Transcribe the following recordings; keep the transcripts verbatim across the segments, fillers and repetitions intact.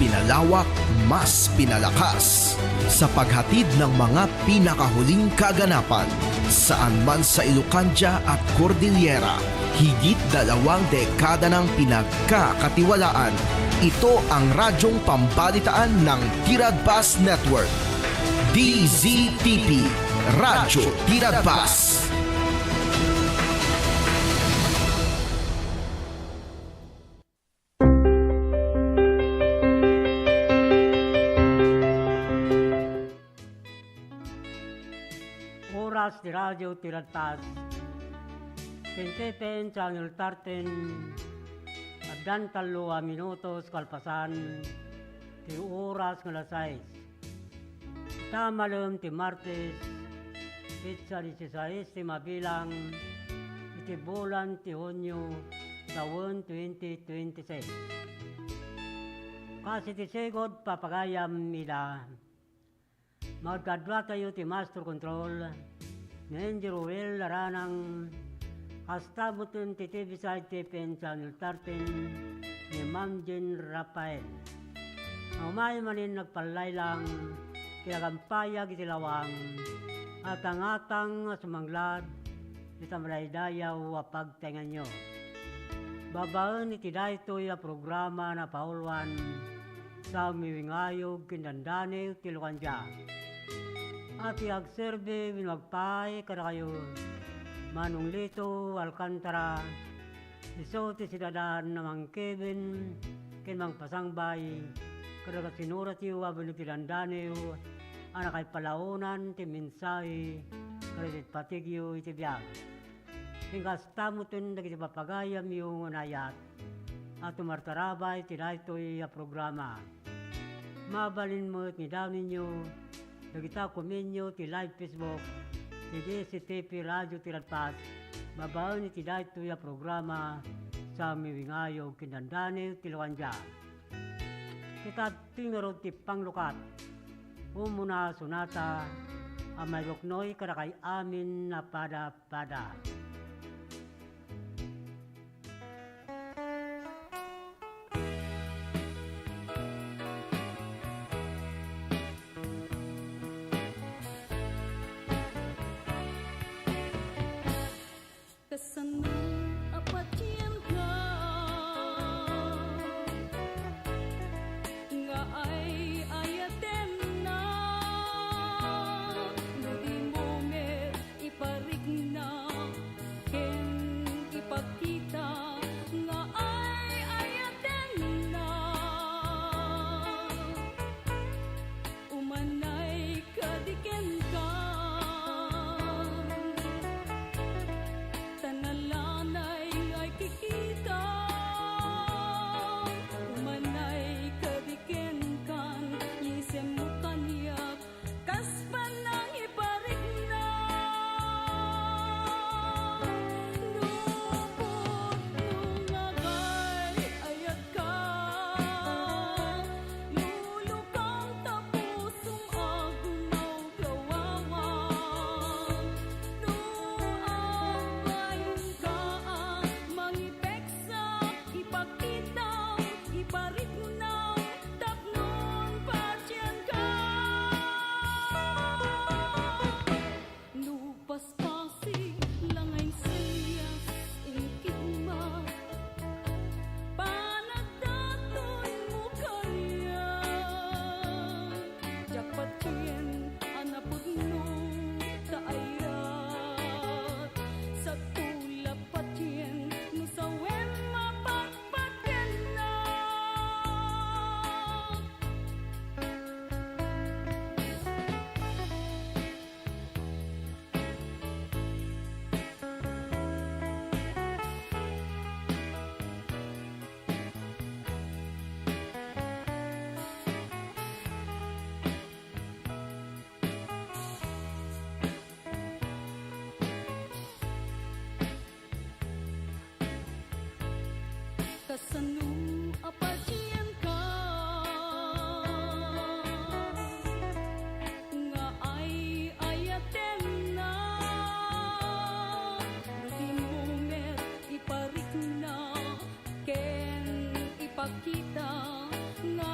Pinalawak, mas pinalakas sa paghatid ng mga pinakahuling kaganapan. Saan man sa Ilocandia at Cordillera, higit dalawang dekada ng pinagkakatiwalaan. Ito ang radyong pambalitaan ng Tiradpas Network. D Z T P, Radyo Tiradpas. Oras ti Radyo Tiradpas. Ken T P N Channel thirteen, addan tallo a minutos kalpasan ti oras nga alas sais. Ita malem ti Martes, petsa disisais ti mabilang iti bulan ti Hunio, tawen twenty twenty-six. Kas iti sigud papagayam ida, magkaduatayo ti Master Control, ni Engineer Ruel Laranang, kasta metten ti T V side T P N Channel thirteen ni Ma'am Jean Rafael. Umay manen nagpallaylang ti nagampayag iti lawang, atang-atang a sumanglad iti madaydayaw a pagtaenganyo. Babaen iti daytoy a programa, napauluan sa umiwingayog ken dandaniw ti Lukandia. A ti agserbi wenno agpaay kadakayo, Manong Lito Alcantara, isu ti sidadan a mangkiben ken mangpasangbay kadagiti sinuratyo a baino ti dandaniw a nakaipalaonan ti mensahe kadagiti patigyo iti biag. Ken kasta metten dagiti papagayamyo nga naayat a tumartarabay iti daytoy a programa. Mabalin met nga idaonenyo dagita komenyo ti live Facebook ti D Z T P Radio Tiradpas babaen iti daytoy a programa sa umiwingayog ken dandaniw ti Lukandia. Ket adtoy ngarud ti panglukat, umuna a sonata a mairuknoy kadakay amin a pada-pada. Kasano a patienka nga ay-ayatenna no dimo met iparikna ken ipakita nga ay-ayatenna? Umanay kadi kenka, ta nalanay nga ikikita. Umanay kadi kenka, isemmo kaniak kas panangiparikna. No pudno nga agay-ayatka, lulukam ta pusom a gumawgawawag. No agayonka a mangipeksa, ipakitam, ipariknam, tapnon patienka. No paspasig la nga insenyas, inkigma, panagdatoymo kaniak. Diak patien a napudno ta ayat, sato la patien no sawem a patpatiennak. Kasano a patienka nga ay-ayatenna? No dimo met iparikna ken ipakita nga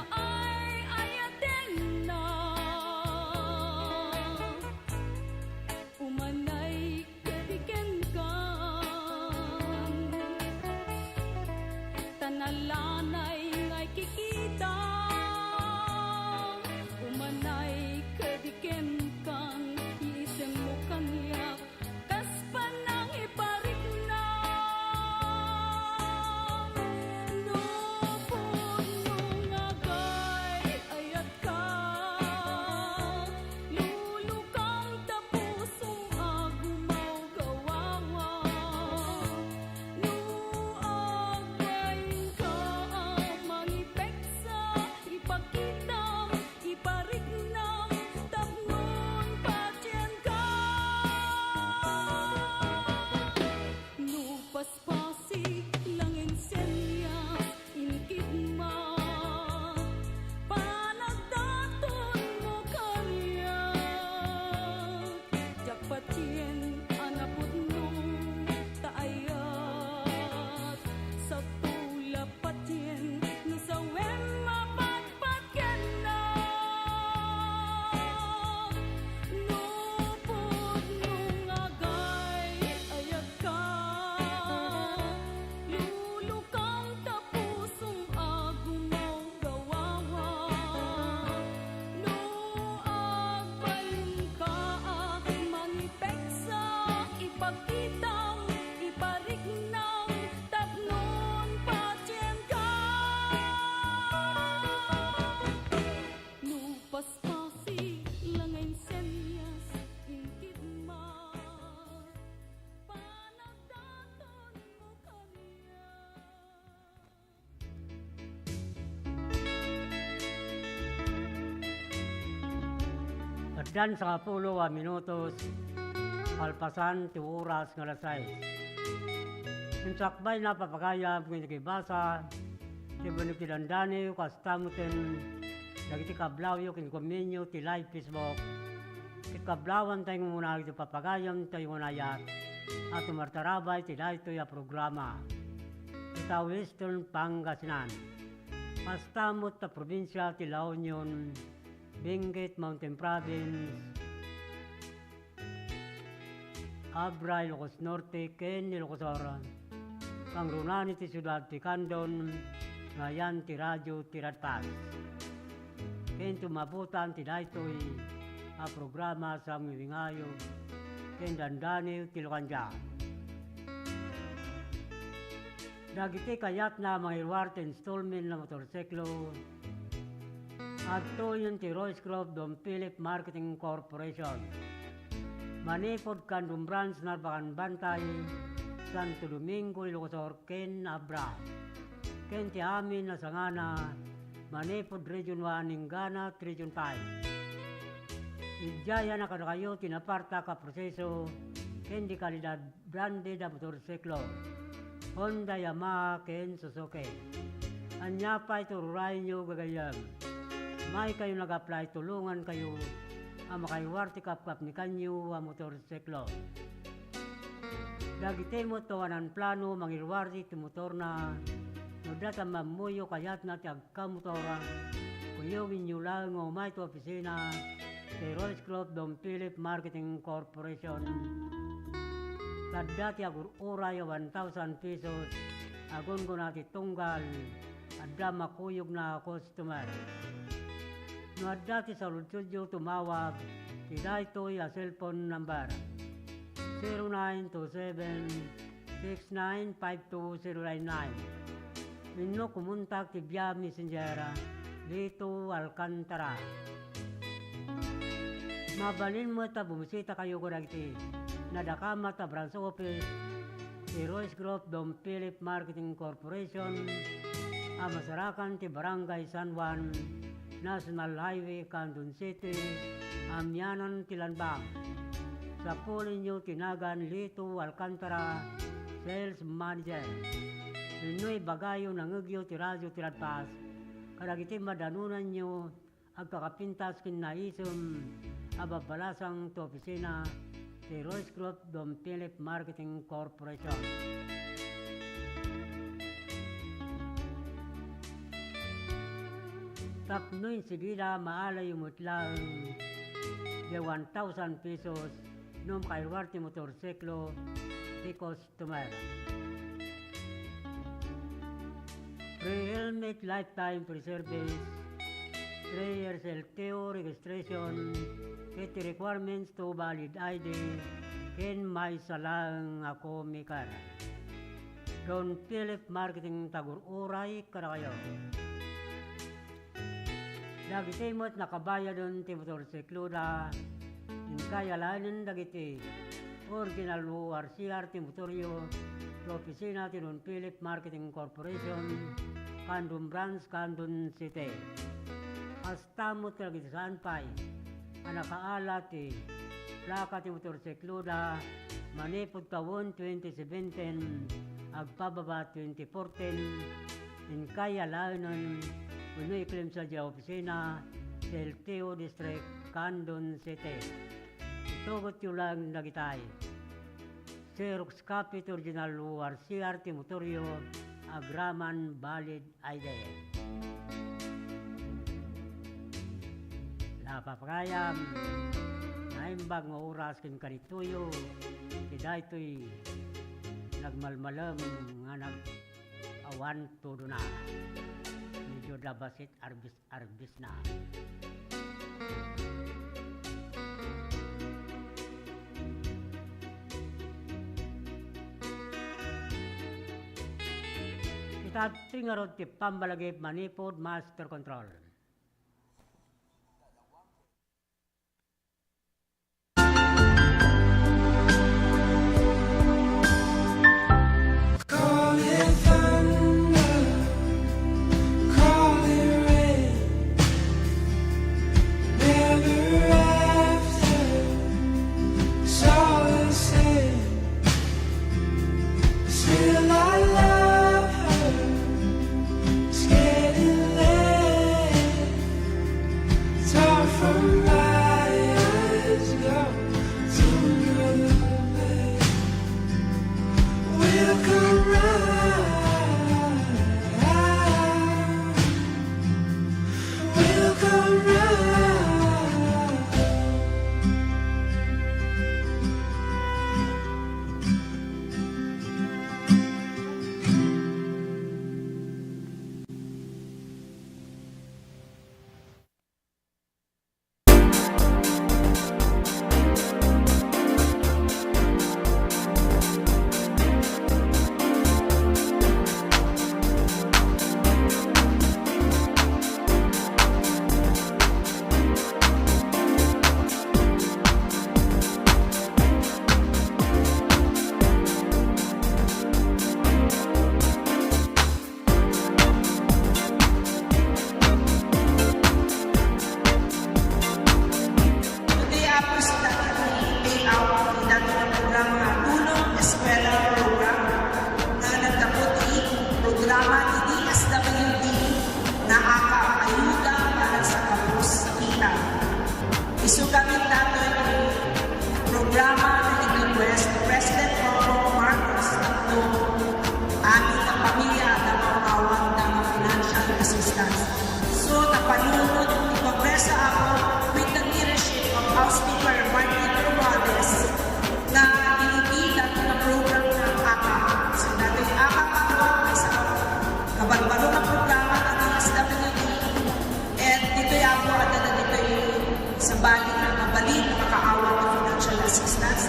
Nalanay nga ikikita, umanay kadi kenkan, iisemmo kaniak, kas panangipariknam. No pudno nga agay-ayatka, lulukam ta pusom a gumawgawawa. No agbainka a mangipeksa, ipakitam, ipariknam, tapnon patienka. No paspasig la nga insenyas, inkidma, panagdatonmo kaniak. Diak patien a napudno ta ayat, sato la patien no sawem a patpatiennak. No pudno nga agay-ayatka, lulukam ta pusom a gumawgawawa. No agbalinka a mangipeksa, ipakitam, ipariknam, tapnon patienka. No paspasig la nga insenyas, inkidma, panagdatonmo kaniak. Addan sangapulo a minutos kalpasan ti oras nga alas sais. Insakbay na papagayam nga inagibasa ti benneg ti dandaniw, kasta metten dagiti kablawyo ken komenyo ti live Facebook. Ket kablawanta nga umuna iti papagayam tayo nga nayat a tumartarabay ti daytoy a programa. Ita Western Pangasinan. Kasta met ta probinsia ti La Union, Benguet Mountain Province, Abra, Ilocos Norte, ken Ilocos Sur. Kangrunaan iti siudad ti Candon, nga ayan ti Radio Tiradpas. Ken tumabutan ti daytoy a programa sa Mimiwingayo ken Dandaniw ti Lukandia. Dagiti kayatna a mangiruar ti installment a motorsiklo, adtoyen ti Royce Group Don Philip Marketing Corporation. Manipud Candon Branch, Narbacan Bantay, Santo Domingo, Ilocos Sur, ken Abra. Ken ti amin a sangana, manipud Region one inggana ti Region five. Idiayan a kadakayo ti napartak a proseso ken di kalidad branded a motorsiklo, Honda, Yamaha, ken Suzuki. Ania pay ti ururayenyo, gagayyem? Maykayo nag-apply, tulongankayo a makairuar ti kapkapnikanyo a motorsiklo. Dagiti met awanan plano mangiruar ti motorna, no adda ti ammammoyo kayatna ti agkamotor, kuyogenyo laeng nga umay ti opisina ti Royce Group Don Philip Marketing Corporation. Adda ti agur-uray a one thousand pesos a gunggona ti tunggal, adda makuyogna a customer. No adda ti saludsodyo, tumawag ti daytoy a cellphone number, zero nine two seven, six nine five two zero nine nine. Wenno kumontak ti via Messenger, Lito Alcantara. Mabalin met a bumisitakayo kadagiti nadakamat a branch office ti Royce Group Don Philip Marketing Corporation a masarakan ti Barangay San Juan, National Highway, Candon City, amianan ti Lanbang. Sapulenyo ti nagan Lito Alcantara, Sales Manager. Wenno ibagayo nangngegyo ti Radio Tiradpas kadagiti madanonanyo agkakapintas ken naisem a babbalasang ti opisina ti Royce Group Don Philip Marketing Corporation. Tapno insigida, maalayo met laeng ti one thousand pesos no makairuar ti motorsiklo ti customer. Free helmet lifetime free service, three years L T O registration, ket ti requirements to valid I D, ken maysa laeng a comic card. Don Philip Marketing Tagur-uray kadakayo. Dagiti met nakabayaden ti motorsikloda, inkay alaenen dagiti original O R C R ti motoryo ti opisina ti Don Philip Marketing Corporation, Candon Branch, Candon City. Kasta met kadagiti saan pay a nakaala ti plaka ti motorsikloda manipud tawen twenty seventeen agpababa twenty fourteen, inkay alaenen wenno iklimsa diay opisina ti L T O District, Candon City. Itugot yo laeng dagitay. Xerox copy ti original O R C R ti motoryo, agraman valid I D. Napapagayam, naimbag nga oras ken kanitoyo, ti daytoy nagmalmalem nga nag-awan tudona. Medyo dabasit arbis-arbisna. Ita ti ngarud ti pammalagip manipud master control. Call it thunder, call it rain. Never after, it's all the same. Still I love her. It's getting late. It's hard for my eyes go to your place. We'll come round. We'll come round. Today, Apo, is dati ti layout ti dati nga programa, Tulong Eskwela Program, nga naggapu ti programa ti D S W D nga AKAP, Ayuda para sa Kapuskapitan. Isu gamin datoy ti programa nga nag-request ni President Bongbong Marcos tapno amin a pamilya adda maawat nga financial assistance. So, napanunot ti Kongreso, Apo, with the leadership of House Speaker Martin Romualdez, nga inibida ti program nga AKAP. So, datoy AKAP, Apo, maysa a kabarbaro nga programa ti D S W D. And ditoy, Apo, adda dagitoy sabali nga mabalin a makaawat ti financial assistance.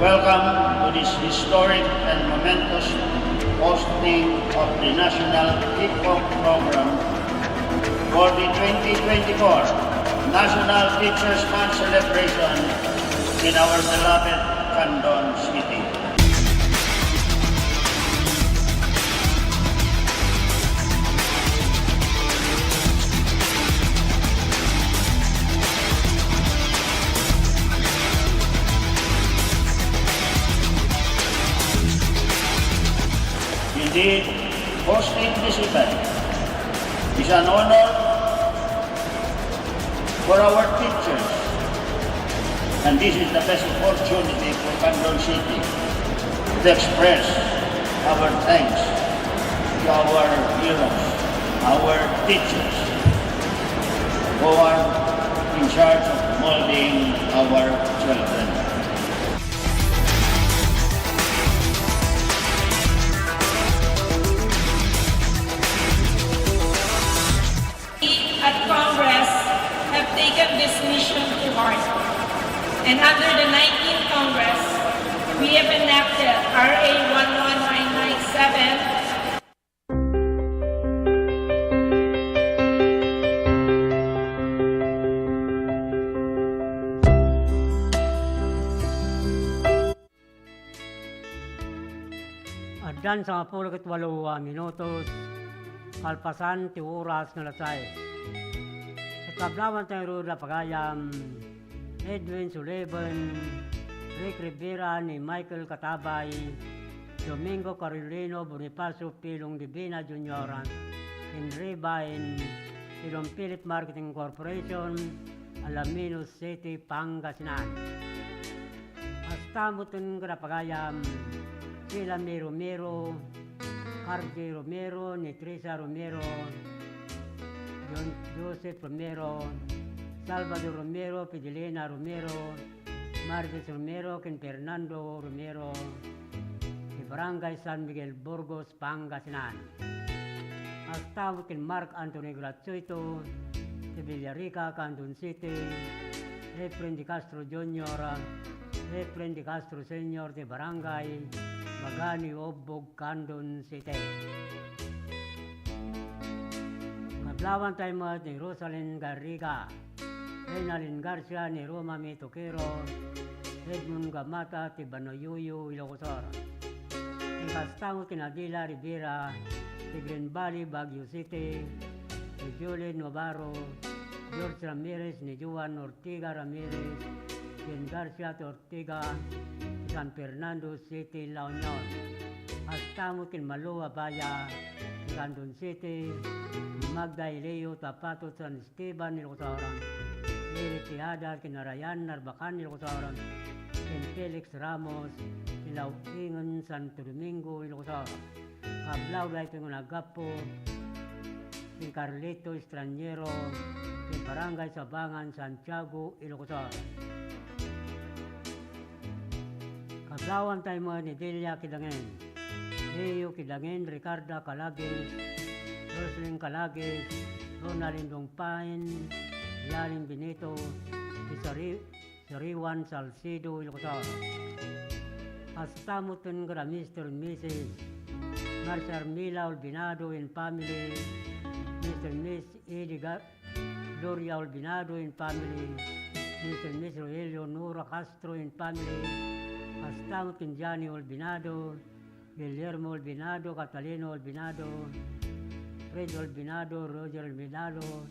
Welcome to this historic and momentous hosting of the National Kickbox Program for the twenty twenty-four National Teachers' Month celebration in our beloved Candon City. Indeed, hosting this event is an honor for our teachers, And this is the best opportunity for Candon City to express our thanks to our heroes, our teachers, who are in charge of molding our children. At Congress have taken this mission to heart, and under the nineteenth Congress, we have enacted R A one one nine nine seven. Addan sangapulo ket walo a minutos kalpasan ti oras nga alas sais. Ket kablawanta ngarud a pagayam, Edwin Sullivan, Rick Rivera ni Michael Katabay, Domingo Carolino, Bonifacio Pilong Divina Junior, Henry Bain, Pilong Philip Marketing Corporation, Alaminos City, Pangasinan. Kasta met ken kadapagayam, Silami Romero, Cardi Romero, Nitrisa Romero, John Joseph Romero, Salvador Romero, Fidelina Romero, Marites Romero, ken Fernando Romero, ti Barangay San Miguel, Burgos, Pangasinan. Kasta met ken Mark Anthony Gratuito, ti Villarica, Candon City, Efren de Castro Junior, Efren de Castro Senior, ti Barangay Bagani, Ubbog, Candon City. Kablawanta met ni Rosalyn Garriga, Reynalyn Garcia, ni Roma Mitoquero, Edmond Gamata, ti Banoyoyo, Ilocos Sur. Ken kasta met ken Adela Rivera, ti Green Valley, Baguio City, ni Julie Navarro, George Ramirez, ni Juan Ortega Ramirez, Jen Garcia ti Ortega, ti San Fernando City, La Union. Kasta met ken Malu Abaya, ti Candon City, ni Magda Elio Tapato, San Esteban, Ilocos Sur, Eric Tejada, ken Ryan Narbacan, Ilocos Sur, ken Felix Ramos, ti Law-ingen, Santo Domingo, Ilocos Sur. Kablaw daytoy nga naggapu ken Carlito Estraniero, ti Barangay Sabangan, Santiago, Ilocos Sur. Kablawanta met ni Delia Kidangen, Leo Kidangen, Ricarda Calagues, Roslyn Calagues, Ronaldin Dongpain, Yalin Benito, ti Sari-, Sariwan Salcedo, Ilocos Sur. Kasta met ken kada Mister and Missus Marcia Armila Olvinado and family, Mister and Miss Edgar Gloria Olvinado and family, Mister and Miss Rogelio Nora Castro and family, kasta met ken Johnny Olvinado, Guillermo Olvinado, Catalino Olvinado, Fred Olvinado, Roger Olvinado,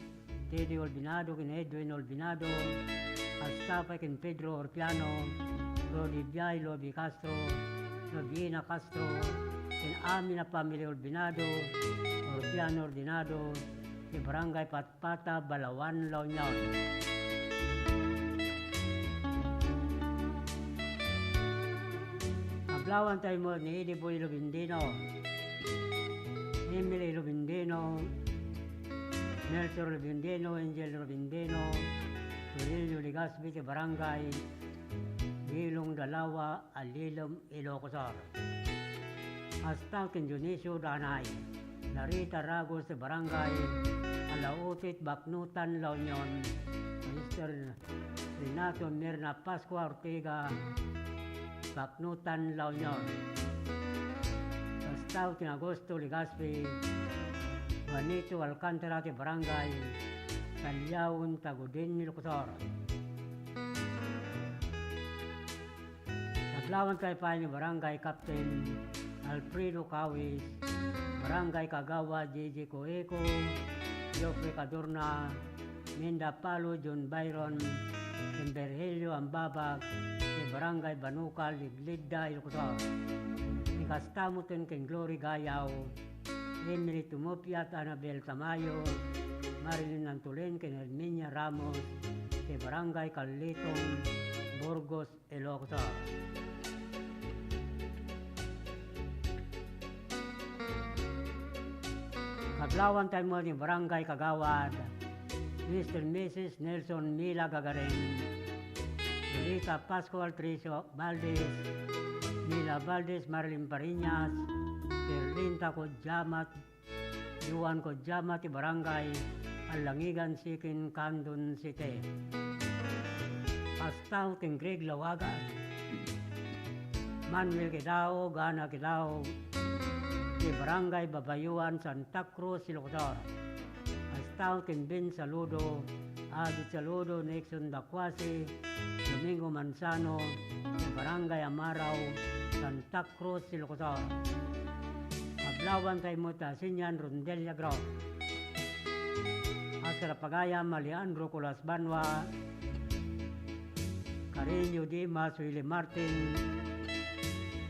Teddy Olvinado, ken Edwin Olvinado, kasta pay ken Pedro Orpiano, Rodi Biay, Lobi Castro, Lovina Castro, ken amin a pamilya Olvinado, Orpiano Ordinado, ti Barangay Pat- Pata, Balaoan, La Union. Kablawanta met ni Ediboy Lubindino, Emily Lubindino, Melchor Lubindino, Angel Lubindino, Toribio Legaspi ti Barangay Bilong Dalawa, Alilem, Ilocos Sur. Kasta ken Dionisio Danay, Larita Ragos ti Barangay Alautit, Baknotan, La Union, Mister Renato Mirna Pascua Ortega, Baknotan, La Union. Kasta ken Augusto Legaspi, Juanito Alcantara ti Barangay Taliaon, Tagudin, Ilocos Sur. Kablawanta pay ni Barangay Captain Alfredo Cawis, Barangay Kagawad Gigi Coeco, Geoffrey Cadorna, Minda Palo, John Byron, ken Virgilio Ambabag, ti Barangay Banukal, Legleda, Ilocos Sur. Ken kasta met ken Glory Gayao, Emily Tumupia, Anabel Tamayo, Marilyn Antolin, ken Herminia Ramos, ti Barangay Carleton, Ilocos Sur. Kablawantay met ni Barangay Kagawad, Mister and Missus Nelson Mila Gagarin, Lolita Pascual Tricio Valdez, Mila Valdez, Marilyn Pariñas, Perlinda Codiama, Juan Codiama ti Barangay Alangigan Sikin, Candon City. Kasta met ken Greg Lawagan, Manuel Kidao, Gana Kidao, ti Barangay Babayuan, Santa Cruz, Ilocos Sur. Kasta met ken Vince Saludo, Abit Saludo, Nixon Dacuasi, Domingo Manzano, ti Barangay Amarao, Santa Cruz, Ilocos Sur. Kablawantay met a Senior Rondelia Group. Asar a pagayam, Alejandro Colas Banwa, Carreño Dimas, Willie Martin,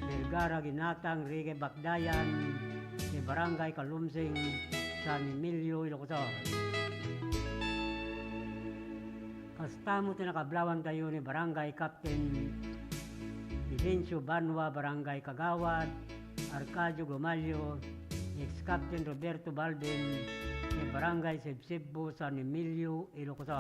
Vergara Ginatang, Enrique Bakdayan, ti Barangay Calumsing, San Emilio, Ilocos Sur. Kasta met ti nakablawantayo ni Barangay Captain Vicencio Banwa, Barangay Kagawad Arcadio Gomalio, ex-Captain Roberto Balbin, ti Barangay Sibsibbo, San Emilio, Ilocos Sur.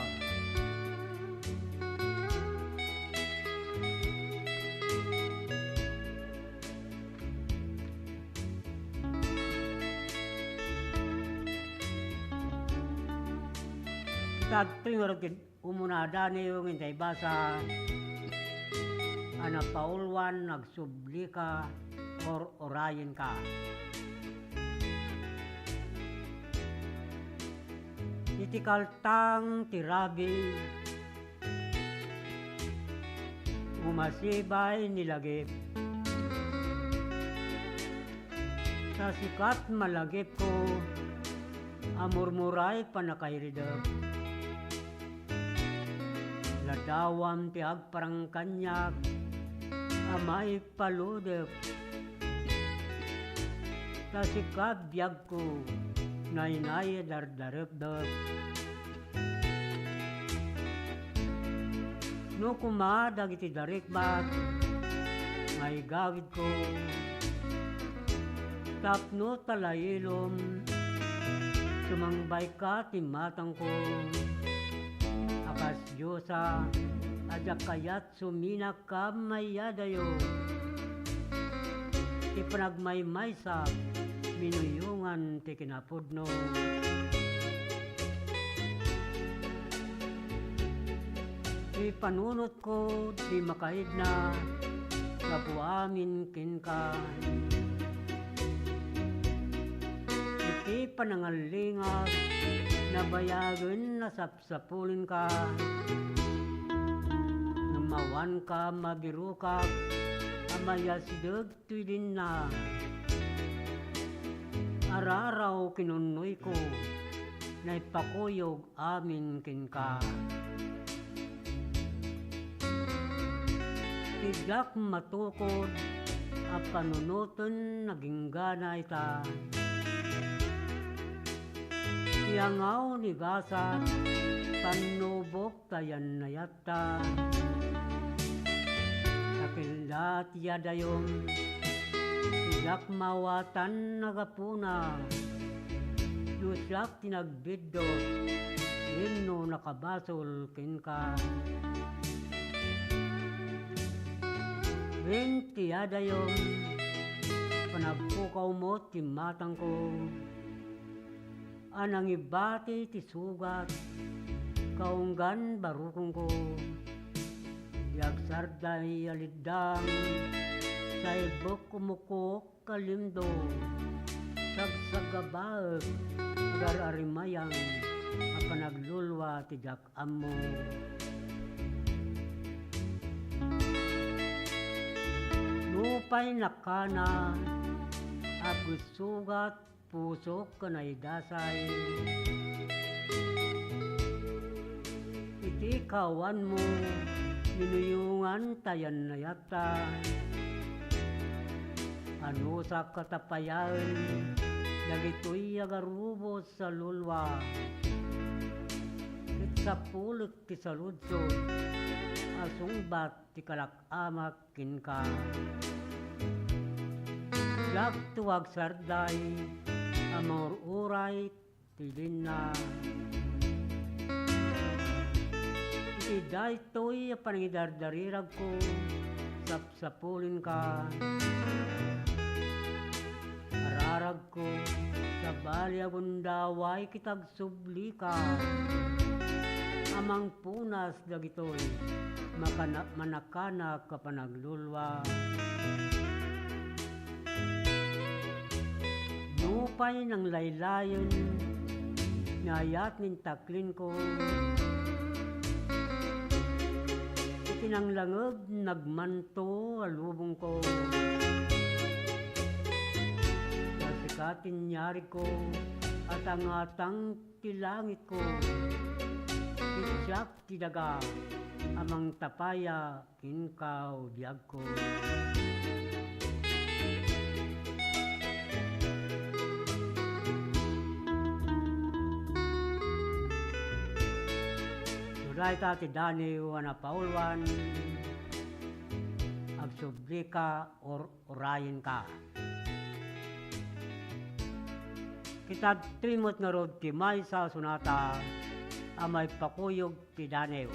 Ita datoy ngarud ket umuna a Daniel nga intay basa a napauluan, nagsublika, or-orayenka. Iti kaltang ti rabii, umasibay ni lagip. Ta sika ti malagipko a murmuray pannakairidep. Ladawam ti agparang kaniak a maipaludep. Ta sika, biagko, naynay a dardarepdep. No koma dagiti darikbak nga igawidko, tapno talailom, sumangbayka ti matangko. A kas Diosa a diak kayat suminaka mayadayo. Ti panagmaymaysa, minuyongan ti kinapudno. Ti panunotko ti makaidna gapu amin kenka. Iti panangallingak, nabayagen nasap sapulenka. Ngem awanka mabirokak a mayasideg toy dinna. Araraw kinunnoyko, naipakuyog amin kenka. Ti diak matukod a panunoten naginggana ita. Ti angaw ni gasat, pannubok ta yannayatta. Sakilda ti adayom, ti diak maawatan a gapuna. No siak ti nagbiddut, wenno nakabasol kenka. Wen ti adayom, panagpukaw met ti matangko. A nangibati ti sugat, kaunggan barukonko. Ti agsarday a liddang, saibek umukok kalimdo. Sagsagabaek, agar-arimayang a panaglulua ti diak ammo. Nupay nakana, agsugat pusok ken naidasay. Iti kawanmo, minuyongan ta yannayatta. Anusak a tapayaen dagitoy a garubos a lulua. Ket sapulek ti saludsod, a sungbat ti kalak-amak kenka. Diakto agsarday a mangur-uray ti denna. Iti daytoy a panangidardariragko, sapsapulenka. Araragko, sabali a gundaway ket agsublika a mangpunas dagitoy makana-, manakanak a panaglulua. Nupay nanglaylayen ni ayat nga intaklinko, iti nanglangeb nagmanto a lubongko. Ta sika ti inyarigko, atangatang ti langitko. Iti siak ti daga a mangtapaya kenka, o biagko. No dayta ti daniw a napauluan, agsublika, or-, urayenka. Ket adtoy met ngarud ti maysa a sonata a maipakuyog ti daniw.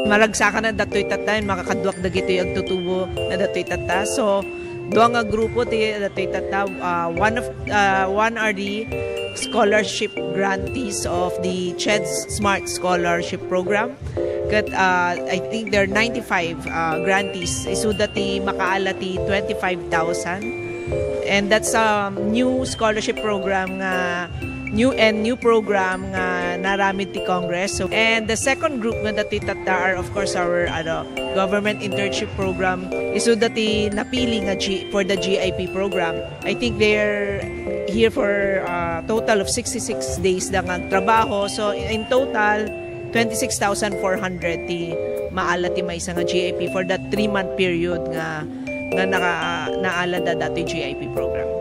Maragsakan na datoy tatta, makakaduak dagitoy agtutubo na datoy tatta. So, dua nga grupo ti datoy tatta. Uh, one of uh, one are the scholarship grantees of the CHED Smart Scholarship Program. Ket uh, I think there are ninety-five uh, grantees. Isuda ti makaala ti twenty-five thousand. And that's a new scholarship program nga new and new program nga naramid ti Congress. So, and the second group nga dati tatta are, of course, our ano, government internship program. Isu dati napili nga G, for the G I P program. I think they're here for a total of sixty-six days da nga trabaho. So, in total, twenty-six thousand four hundred ti maala ti maysa nga G I P for that three-month period nga nga naka, naalada dati G I P program.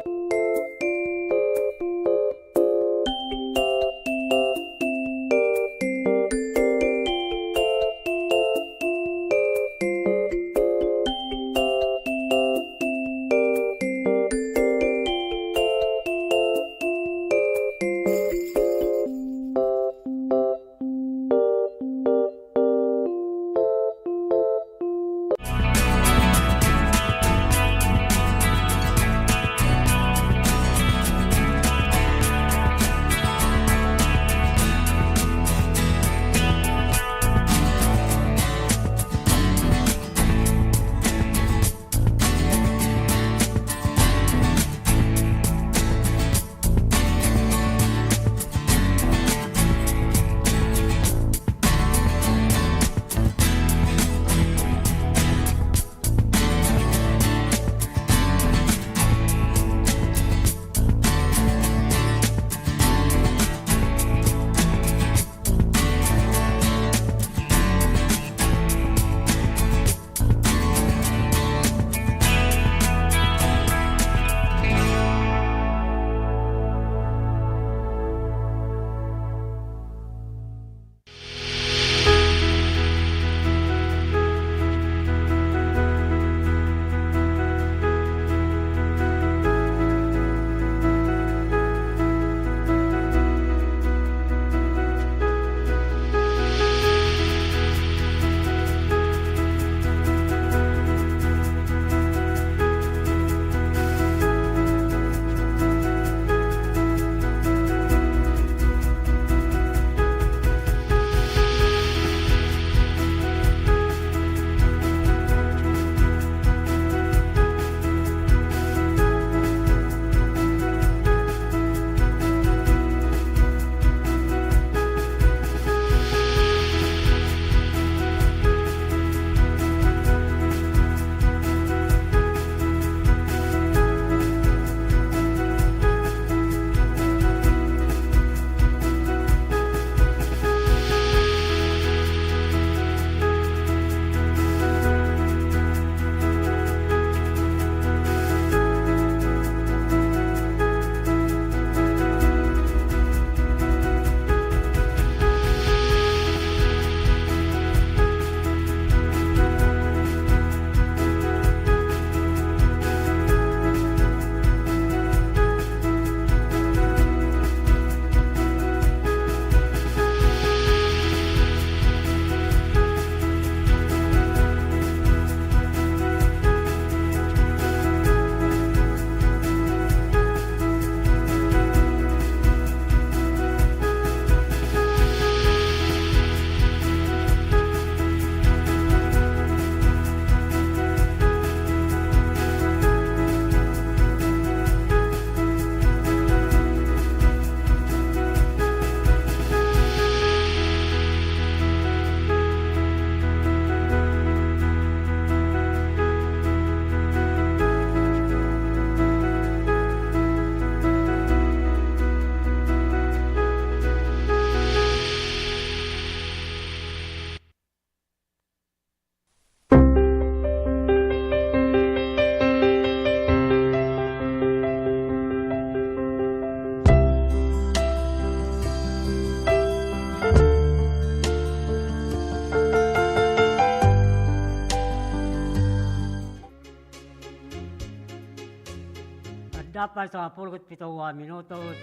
Adda pay sangapulo ket pito a minutos,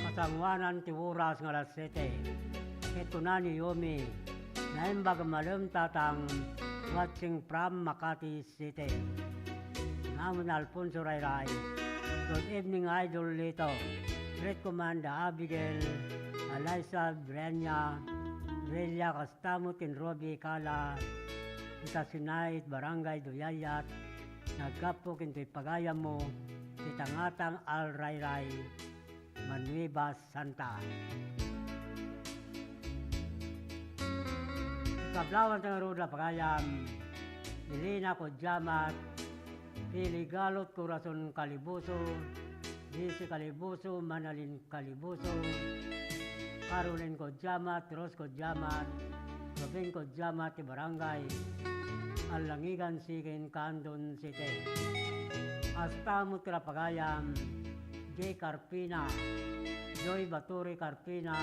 kasangoanan ti oras nga alas siete. Ket kuna ni Yomi, Naimbag a malem, Tatang, watching from Makati City. Namun Alfonso Rayray. Good evening, Idol Lito. Greet ko man da Abigail, Eliza, Brenya, Relia, kasta met ken Robbie Cala, ita Sinait, Barangay Duyayat, naggapu ken toy pagayammo, ti tangatang Al Rayray, Manuiba Santa. Kablawan ti ngarud a pagayam, Elena Kodiamat, Pili Galot, Corazon Calibuso, Desi Calibuso, Manalin Calibuso, Caroline Kodiamat, Rose Kodiamat, Ruben Kodiamat, ti Barangay Alangigan Sikin, Candon City. Kasta met ti pagayam, Jay Carpina, Joy Baturi Carpina,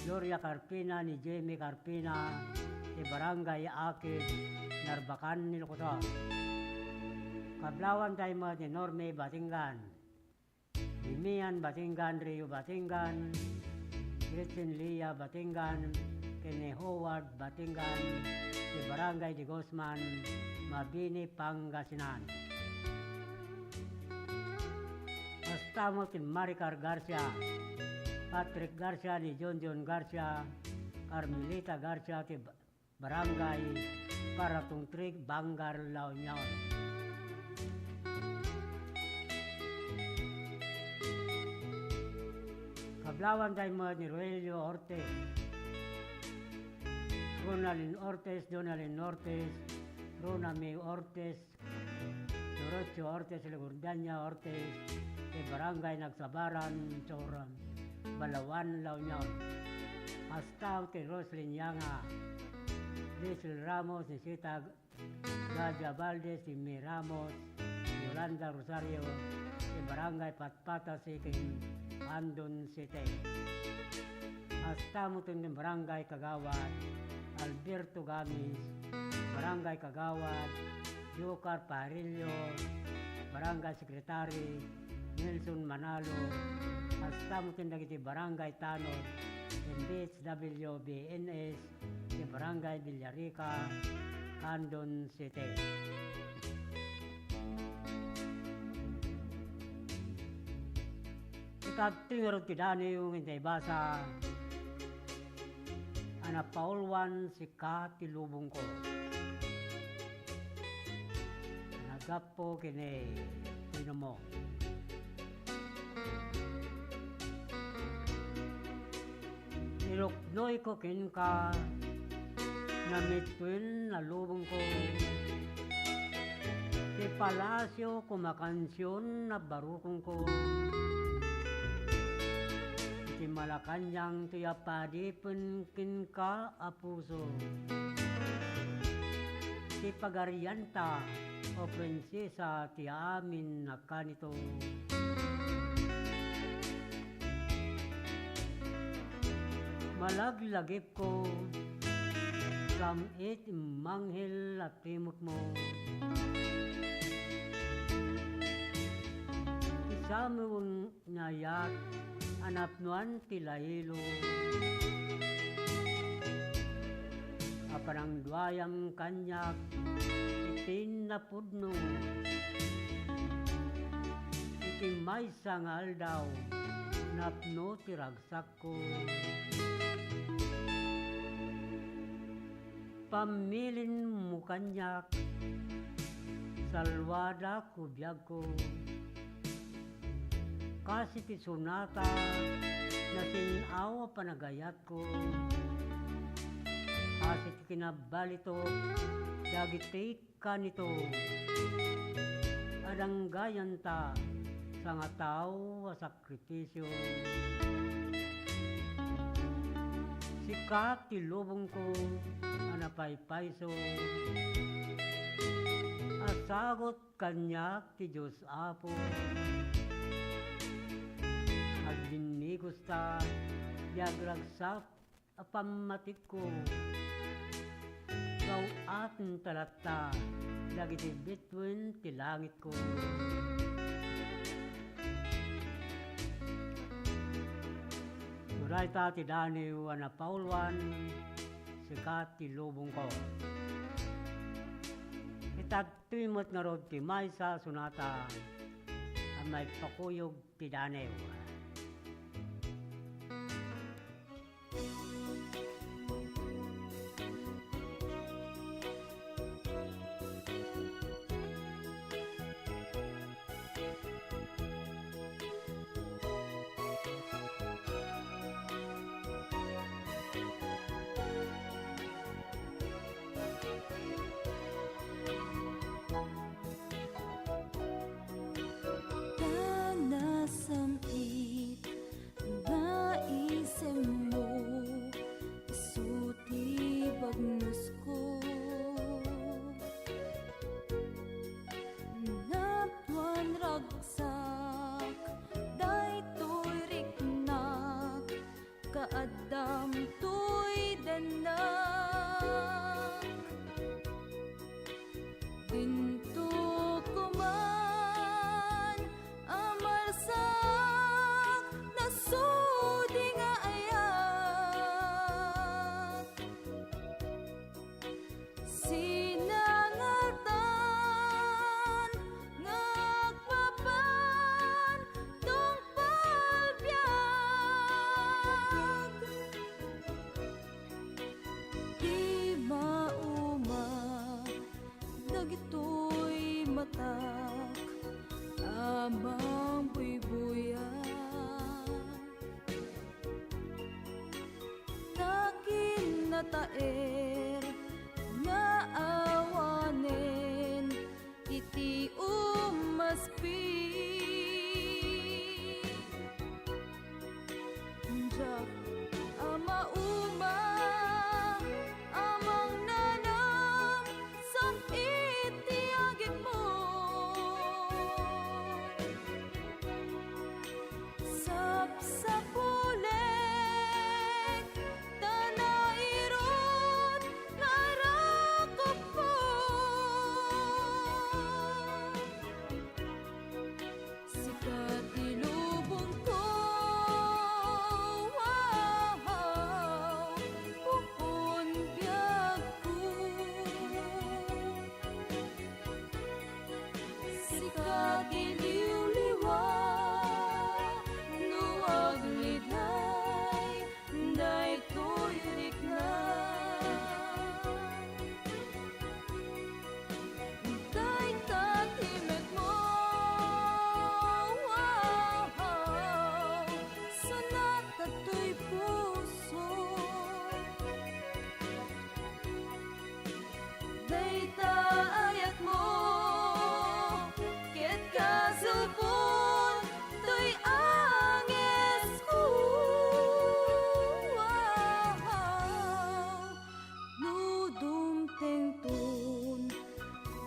Gloria Carpina, ni Jimmy Carpina, ti Barangay Akib, Narbacan, Ilocos Sur. Kablawan tayo met ni Norme Batingan, ni Mian Batingan, Rio Batingan, Gretchen Lia Batingan, ken ni Howard Batingan, ti Barangay de Guzman, Mabini, Pangasinan. Kasta met ken Maricar Garcia, Patrick Garcia, ni John John Garcia, Carmelita Garcia, ti Barangay Paratungtrig, Bangar, La Union. Kablawan tayo met ni Roelio Ortiz, Ronaldin Ortiz, Donaldin Ortiz, Rona May Ortiz, Dorocho Ortiz, Legordiana Ortiz, ti Barangay Nagsabaran, Sur, Balaoan, La Union. Kasta met ken Roslyn Yanga, Liesl Ramos, Nisita Gadia Valdez, Jimmy Ramos, Yolanda Rosario, ti Barangay Patpata Sikin, Candon City. Kasta met ken Barangay Kagawad Alberto Gamis, Barangay Kagawad Jocar Parillo, Barangay Secretary Nelson Manalo, kasta met ken dagiti Barangay Tanod, M B H W, B N S, ti Barangay Villarica, Candon City. Ikadto ngarud ti daniw nga intay basa a napauluan, Sika ti lubongko. Naggapu ken ni Pinomo. Iruknoyko kenka, namituen a lubongko. Ti palasio koma kansion a barukongko. Iti Malacañang toy a padipen kenka a puso. Ti pagarianta, o prinsesa, ti amin a kanito. Malaglagipko, sam-it manghel a timekmo. Ti samewen nga ayat a napnoan ti lailo a panangduayam kaniak iti napudno. Iti maysa nga aldaw, napno ti ragsakko. Pammilinmo kaniak, salwadak o biagko. Kas iti sonata, nasin-aw a panagayatko. Kas iti kinabalitok dagiti kanito, a danggayanta, sangatao a sakripisio. Sika ti lubongko a napaypayso, a sagut kaniak ti Dios, Apo. Agbinnigos ta, ti agragsak a pammatikko. Gaw-aten ta latta dagiti bituen ti langitko. Dayta ti danew a napauluan, Sika ti lubongko. Itagtoy met ngarud ti maysa a sonata a maipakuyog ti danew. Ta nasam-it nga isemmo, isu ti bagnosko. Napuan ragsak daytoy riknak, kaaddam toy dennak. Dinto koman a marsak, nasudi nga ayat. Sinangaltan nga agpapan tungpal biag. Di mauma dagitoy matak a mangbuybuyag. Ta kinataer nga awanen iti umaspi. Diak a mauma a mangnanam sam-it ti agikmo. Sapsapulek ta nairut nga rakupko. Sika ti lubongko, wow, puon biagko. Sika ti liwliwa no agliday daytoy riknak. Dayta ti mekmo, wow, sonata toy puso. Dayta ayatmo ket kasulpon toy angesko. Wow. No dumtengton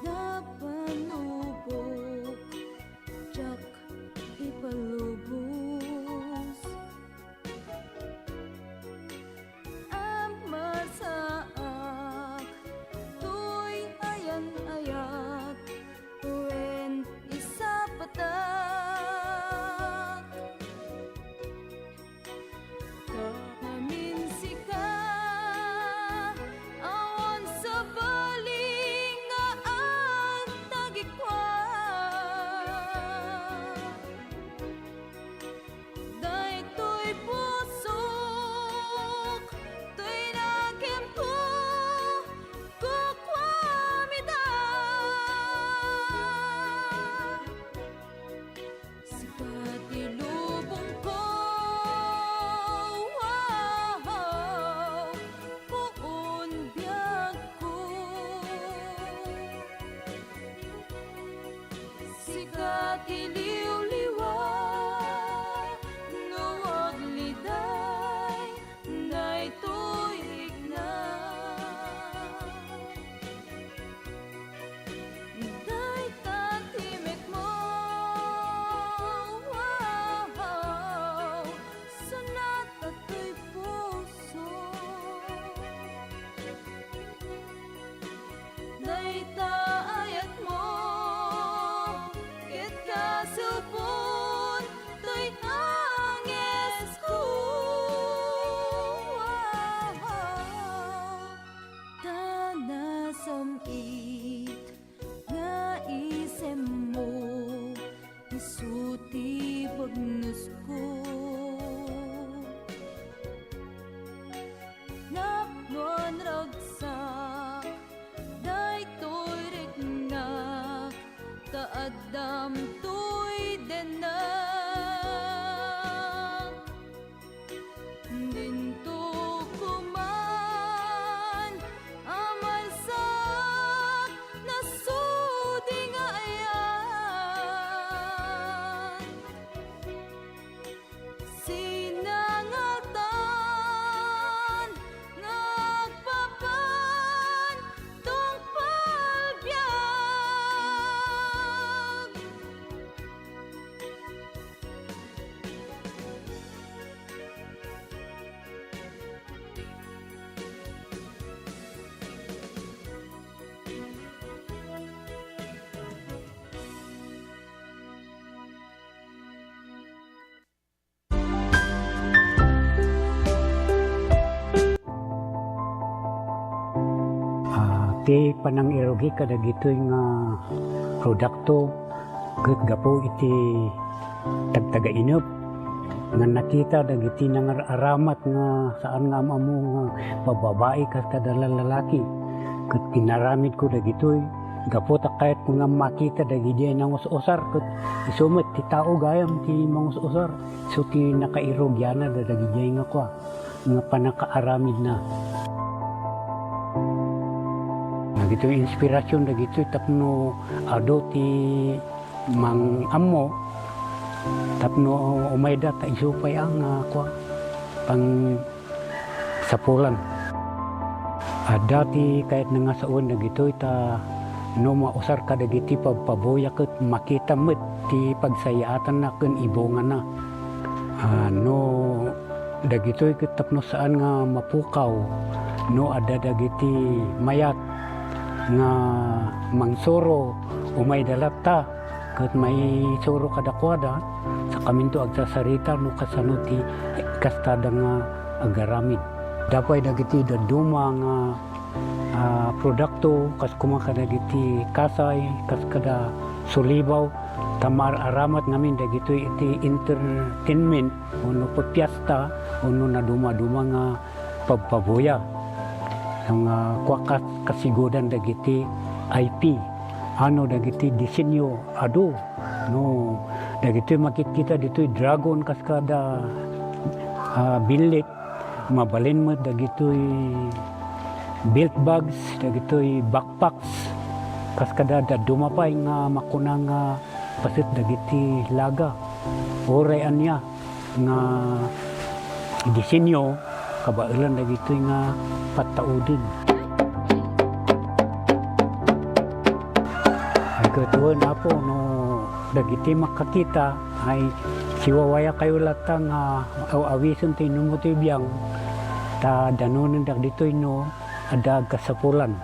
napanubok, diak ipalubos. Ammarsaak toy ayan-ayat wen isapatak. Amin sika, awan sabali nga agtagikua. Daytoy pusok, toy nakemko, kukuam ida. Sika ti lubongko, wow, puon biagko. Sika ti liwliwa no agliday daytoy riknak. Dayta ti mekmo, wow, sonata toy puso. Dayta ayatmo ket kasu Addam toy denna, dinto kuman a maysa nasudi nga ayan. Sinangaltan nga agpapan tungpal biag. Ah, ti panangirugi kadagitoy nga produkto ket gapu iti tagtagainep nga nakita dagiti nangar-aramat nga saan nga am-ammo nga bababai kas kada lalaki. Ket inaramidko dagitoy gapu ta kayatko nga makita dagidiay nangus-usar ket isu met ti tao gayam ti mangus-usar. Isu ti nakairugianna dagiti nga kua, nga pannakaaramidna. Dagitoy inspirasyon dagitoy tapno adu ti mang-ammo tapno umayda ta isu pay a nga kua, pang sapulan. Adda ti kayatna nga sawen dagitoy ta no mausar kadagiti pabpabuya ket makita met ti pagsayaatanna ken ibungana. Ah, no dagitoy ket tapno saan nga mapukaw no adda dagiti mayat nga mangsuro, umayda latta ket maisuro kadakuada, sakaminto agsasarita no kasano ti kastada nga agaramid. Adda pay dagiti dadduma nga, ah, produkto, kas koma kadagiti kasay, kas kada sulibaw, ta maar-aramat ngamin dagitoy iti entertainment wenno pipiesta wenno nadumaduma nga pabpabuya. Nga kua kas-, kasigudan dagiti I P, ano dagiti disenyo adu, no, dagitoy makitkita ditoy dragon kas kada, ah, billit, mabalin met dagitoy belt bags, dagitoy backpacks, kas kada dadduma pay nga makuna nga paset dagiti laga. Uray ania nga disenyo, kabaelan dagitoy nga pattauden. Ay, ket wen, Apo, no dagiti makakita, ay siwawayakayo latta nga aw-awisen ti inummo ti biang, ta danonen dagitoy no adda agkasapulan.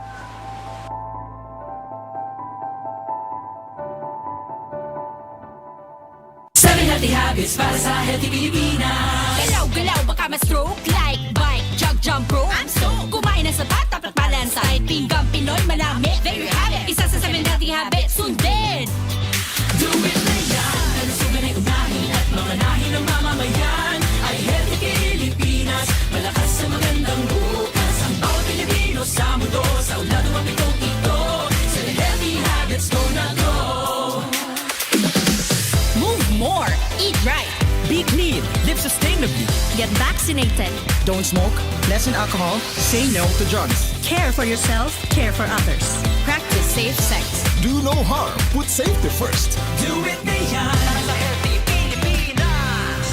Seven healthy habits para sa healthy Pilipinas. Galaw-galaw, baka ma-stroke. Like, bike, jog, jump rope. I'm stoked. Kumain ng sapat, dapat balansado. Kahit pinggan Pinoy, manami. There you have it. Isa sa seven healthy habits. Sundin. Do it na yan. Kalusugan ay unahin at mamanahin ng mamamayan. Ay healthy Pilipinas. Malakas sa magandang bukas. Ang bawat Pilipino sa mundo. Sa ulado mapitong ito. Sa healthy habits, go na go. Move more. Eat right. Be clean. Live sustainably. Get vaccinated. Don't smoke. Lessen alcohol. Say no to drugs. Care for yourself. Care for others. Practice safe sex. Do no harm. Put safety first. Do it na yan. Para sa healthy Pilipinas.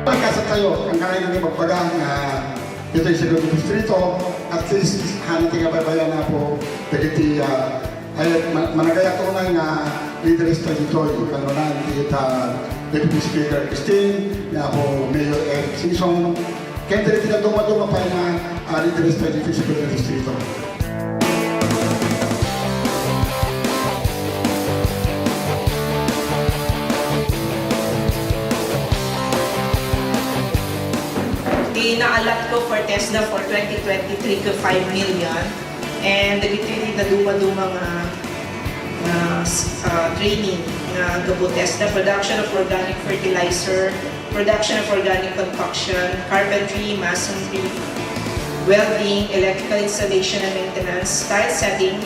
Pagkasat tayo, ang kailangan ng ibagbaga nga ditoy sa Segundo Distrito, at least, hana ti kabaybayan na po, dagiti, ah, ay, ma-, managayat unay nga leaders ta ditoy, kanunan ti ita Deputy Speaker Christine, ni Apo Mayor Eric Singson, ken dagiti dadduma-duma pay nga, ah, leaders ta ditoy sa Segundo Distrito. Ti naalat ko for TESDA for twenty twenty-three ko five million. And dagiti dadumaduma nga, nga, ah, training nga gapu ti S D A, production of organic fertilizer, production of organic construction, carpentry, masonry, welding, electrical installation and maintenance, tile setting.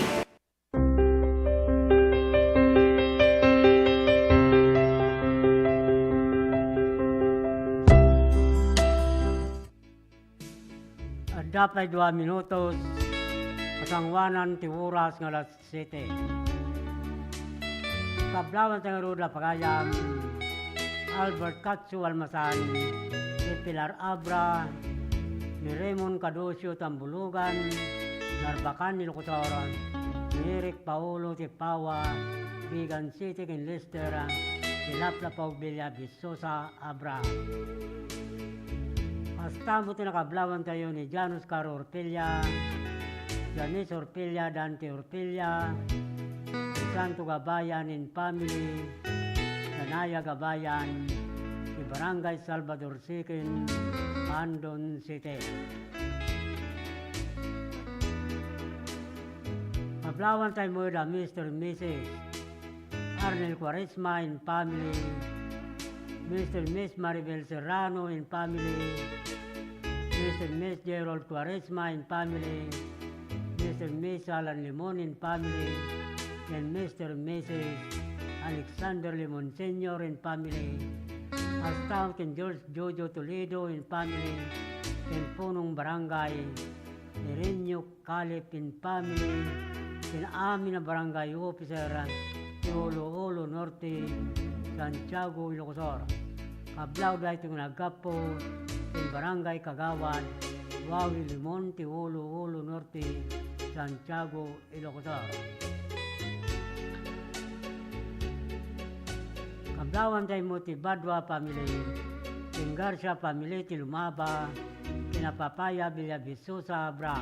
Adda pay dua minutos, kasangoanan ti oras nga alas siete. Kablawan tayo ngarud a pagayam, Albert Katsu Almasan, ni Pilar Abra, ni Raymond Cadosio Tambulugan, Narbacan, Ilocos Sur, ni Eric Paolo Tipawa, Vigan City ken Lester, ni Laplapaug Villa Sosa Abra. Kasta met ti nakablawan tayo ni Janus Caro Orpella, Janice Orpella, Dante Orpella, ni Santo Gabayan and family, Danaya Gabayan, ni Barangay Salvador Second, Andon City. Kablawan tayo mo da Mister and Missus Arnel Cuaresma and family, Mister and Miss Maribel Serrano and family, Mister and Miss Gerald Cuaresma and family, Mister and Miss Alan Limon and family, and Mister and Missus Alexander Limon Senior and family, kasta ken George Jojo Toledo and family, ken punong barangay, Irenio Calipin family, ken amin a barangay officer ti Ulu-Ulu Norte, Santiago, Ilocos Sur. Kablaw daytoy nga naggapu ken barangay kagawad Wawi Limon ti Ulu-Ulu Norte, Santiago, Ilocos Sur. Kablawan tayo mo ti Badua family, ken Garcia family ti Lumaba, ken Apapaya Villa Sosa Abra.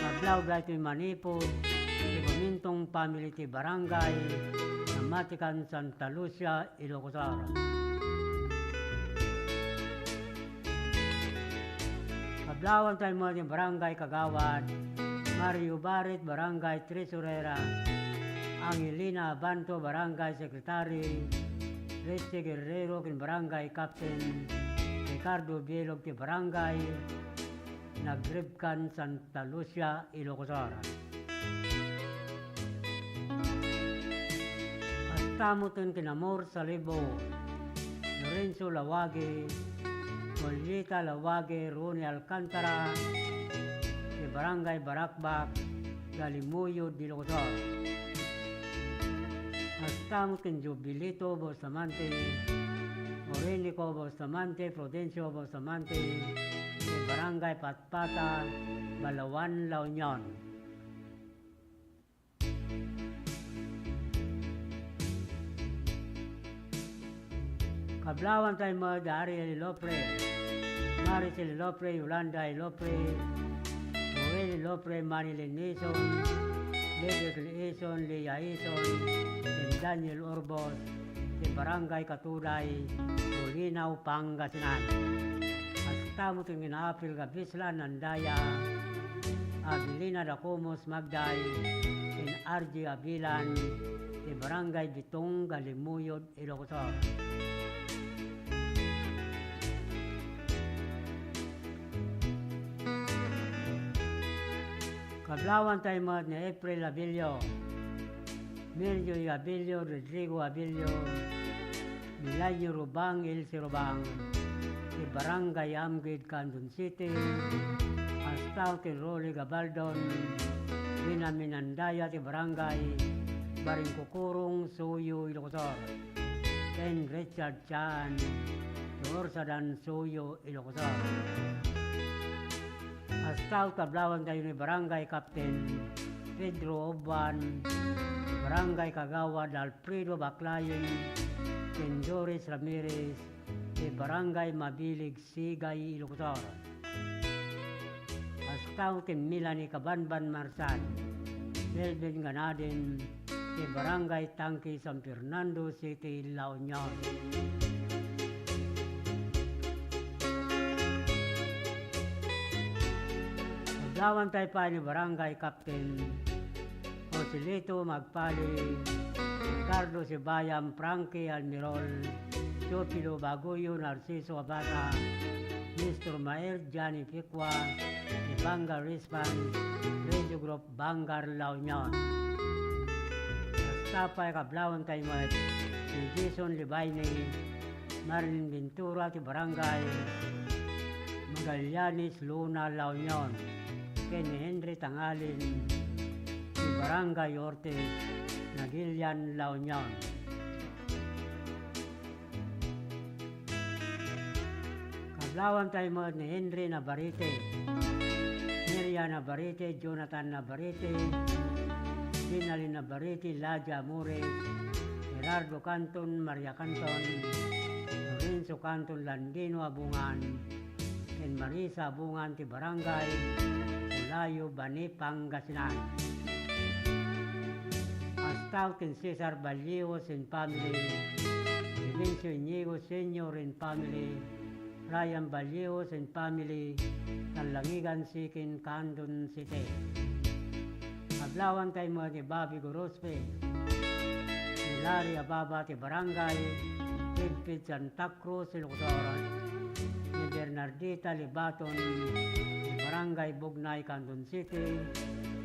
Kablaw daytoy manipud ti Bumintong family ti Barangay Namatikan, Santa Lucia, Ilocos Sur. Kablawan tayo mo ti Barangay Kagawad Mario Barit, Barangay Tresurera, Angelina Abanto, Barangay Secretary Richie Guerrero, ken Barangay Captain Ricardo Bielog ti Barangay Nagribkan, Santa Lucia, Ilocos Sur. Kasta met ti kinamor Salibo, Lorenzo Lawagi, Julieta Lawagi, Ronnie Alcantara, ti Barangay Barakbak, Dalimuyod, Ilocos Sur. Kasta met ken Jubilito Bustamante, Orinico Bustamante, Prudencio Bustamante, ti Barangay Patpata, Balaoan, La Union. Kablawan tayo mo da Ariel Ilopre, Maricel Ilopre, Yolanda Ilopre, Joel Ilopre, Manilyn Ison, Ledrick Ison, Leah Ison, ken Daniel Urbos, ti Barangay Katuday, Bolinao, Pangasinan. Kasta met ti kinaapil nga Bislan Andaya, Avelina Dacomus Magday, ken R J Abilan, ti Barangay Bitong, Dalimuyod, Ilocos Sur. Kablawan tayo met ni April Abilio, Mirjoy Abilio, Rodrigo Abilio, Milanio Rubang, Elsie Rubang, ti Barangay Amgid, Candon City, kasta ken Rolly Gabaldon, Binaminandaya ti Barangay Baringkukurong, Suyo, Ilocos Sur, ken Richard Chan, ti Ursadan, Suyo, Ilocos Sur. Kasta kablawan tayo ni Barangay Captain Pedro Obuan, Barangay Kagawad Alfredo Baclayon, ken Doris Ramirez, ti Barangay Mabilig, Sigay, Ilocos Sur. Kasta ken Melanie Kabanban Marsan, Melvin Ganaden, ti Barangay Tangke, San Fernando City, La Union. Lawan tayo pa ni Barangay Captain Joselito Magpali, Ricardo Sibayam, Frankie Almirol, Teofilo Baguyo, Narciso Abata, Mister Mael, Johnny Picua, ni Bangar Response, Radio Group Bangar La Union. Basta pay kablawan tayo met ni Jason Libaine, Marilyn Ventura ti Barangay Magallanes Luna, La Union, ken ni Henry Tangalin ti Barangay Ortiz, Nagilian, La Union. Kablawan tayo met ni Henry Navarrete, Neria Navarrete, Jonathan Navarrete, Dinalin Navarrete, Ladia Amores, Gerardo Canton, Maria Canton, Lorenzo Canton, Landino Abungan, ken Marisa Abungan ti Barangay Ulayo, Bani, Pangasinan. Hasta ken Cesar Ballios and family, Vivencio Iñigo Senior and family, Ryan Ballios and family, Talangigan, Siquin, Candon City. Kablawan tayo met ni Bobby Gorospe, ni Larry Ababa ti Barangay Pidpid, Santa Cruz, Ilocos Sur, ni Bernardita Libaton ti Barangay Bugnay, Candon City,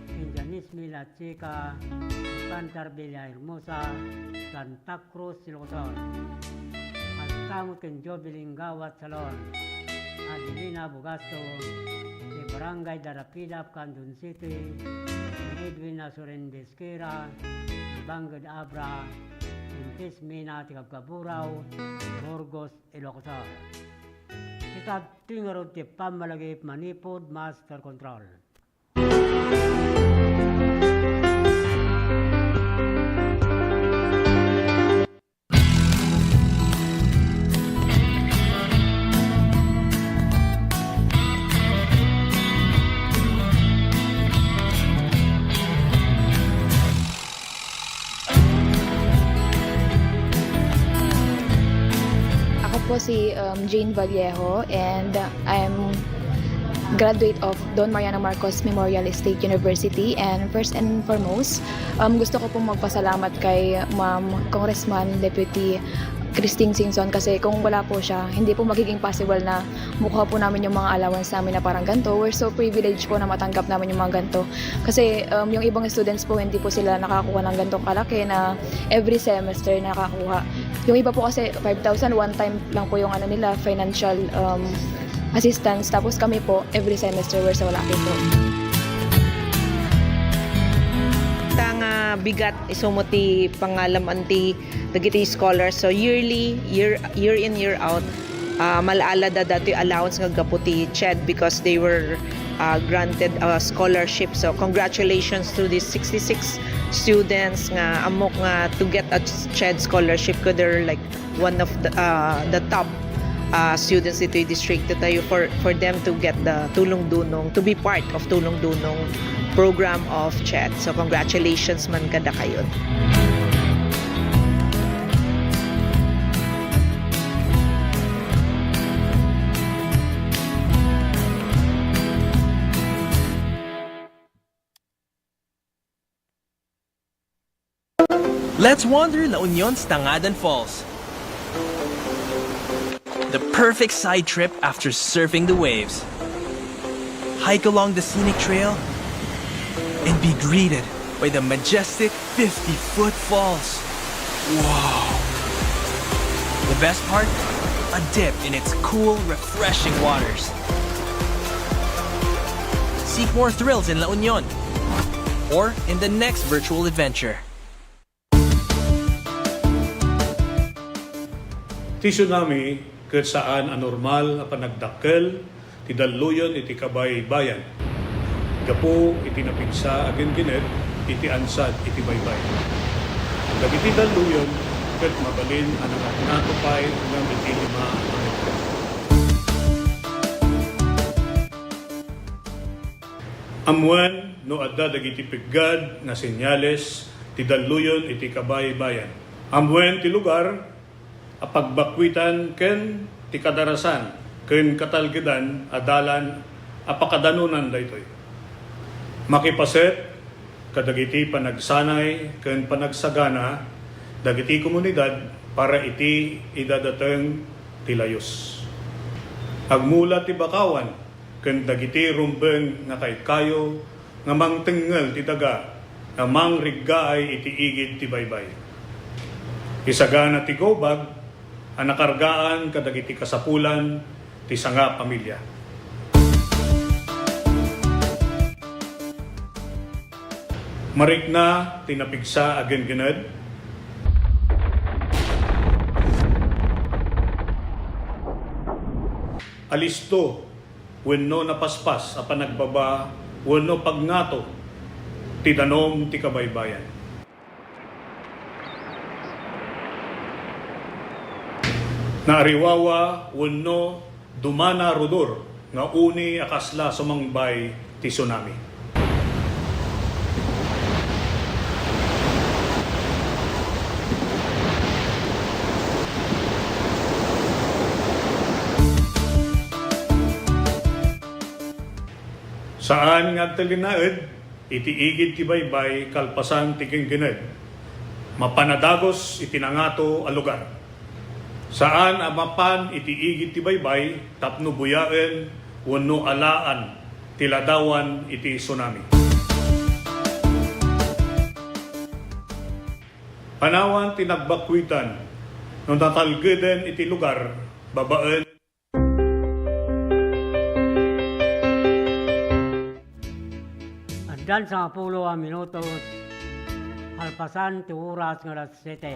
ken Janice Mila Chica, Pantar Villahermosa, Santa Cruz, Ilocos Sur. Hasta met ken Jovelyn Gawat Salon, Adelina Bugasto, ti Barangay Darapilap, Candon City, ni Edwin Asoren Besquera, Banged Abra, Intis Mina ti Kabkaburao, Burgos, Ilocos Sur. Ita ti ngarud ti pammalagip manipud master control. Ako po si um, Jane Vallejo and I'm graduate of Don Mariano Marcos Memorial State University. And first and foremost, um, gusto ko pong magpasalamat kay Ma'am Congressman Deputy Christine Singson kasi kung wala po siya, hindi po magiging possible na makuha po namin yung mga allowance namin na parang ganito. We're so privileged po na matanggap namin yung mga ganito. Kasi um, yung ibang students po, hindi po sila nakakuha ng ganitong kalaki na every semester nakakuha. Yung iba po kasi five thousand, one time lang po yung ano nila, financial um, assistance. Tapos kami po, every semester, we're so lucky po. Ta nga bigat isu met ti pangalam-an ti dagiti scholars. So yearly, year year in, year out, ah, mal-ala da datoy allowance nga gapu ti CHED because they were ah, granted a scholarship. So congratulations to these sixty-six students nga ammok nga to get a CHED scholarship, 'cause they're like one of the, ah, the top ah, students ditoy distrito tayo, for for them to get the Tulong Dunong, to be part of Tulong Dunong program of CHED. So congratulations man kadakayo. Let's wander La Union's Tangadan Falls. The perfect side trip after surfing the waves. Hike along the scenic trail and be greeted by the majestic fifty foot falls. Wow! The best part? A dip in its cool, refreshing waters. Seek more thrills in La Union or in the next virtual adventure. Ti tsunami ket saan a normal a panagdakkel ti dalluyon iti kabaybayan gapu iti napigsa a ginginet iti ansad iti baybay. Dagiti dalluyon ket mabalin a nangatngato pay ngem iti lima a metro. Ammoen no adda dagiti peggad nga senyales ti dalluyon iti kabaybayan. Ammoen ti lugar a pagbakkuitan ken ti kadarasan ken katalgedan a dalan a pakadanonan daytoy. Makipaset kadagiti panagsanay ken panagsagana dagiti komunidad para iti idadateng ti layus. Agmula ti bakawan ken dagiti rumbeng nga kaykayo nga mangtengngel ti daga nga mangriggaay iti igid ti baybay. Isagana ti go bag a nakargaan kadagiti kasapulan ti sanga pamilya. Marikna ti napigsa a genggened. Alisto wenno napaspas a panagbaba wenno pagngato ti danum ti kabaybayan. Naariwawa wenno dumana rudor nga uni a kasla sumangbay ti tsunami. Saan nga agtalinaed iti igid ti baybay kalpasan ti genggened. Mapan a dagus iti nangato a lugar. Saan a mapan iti igid ti baybay tapno buyaen wenno alaan ti ladawan iti tsunami. Panawan ti nagbakuitan no natalgeden iti lugar babaen. Addan sangapulo a minutos kalpasan ti oras nga alas siete.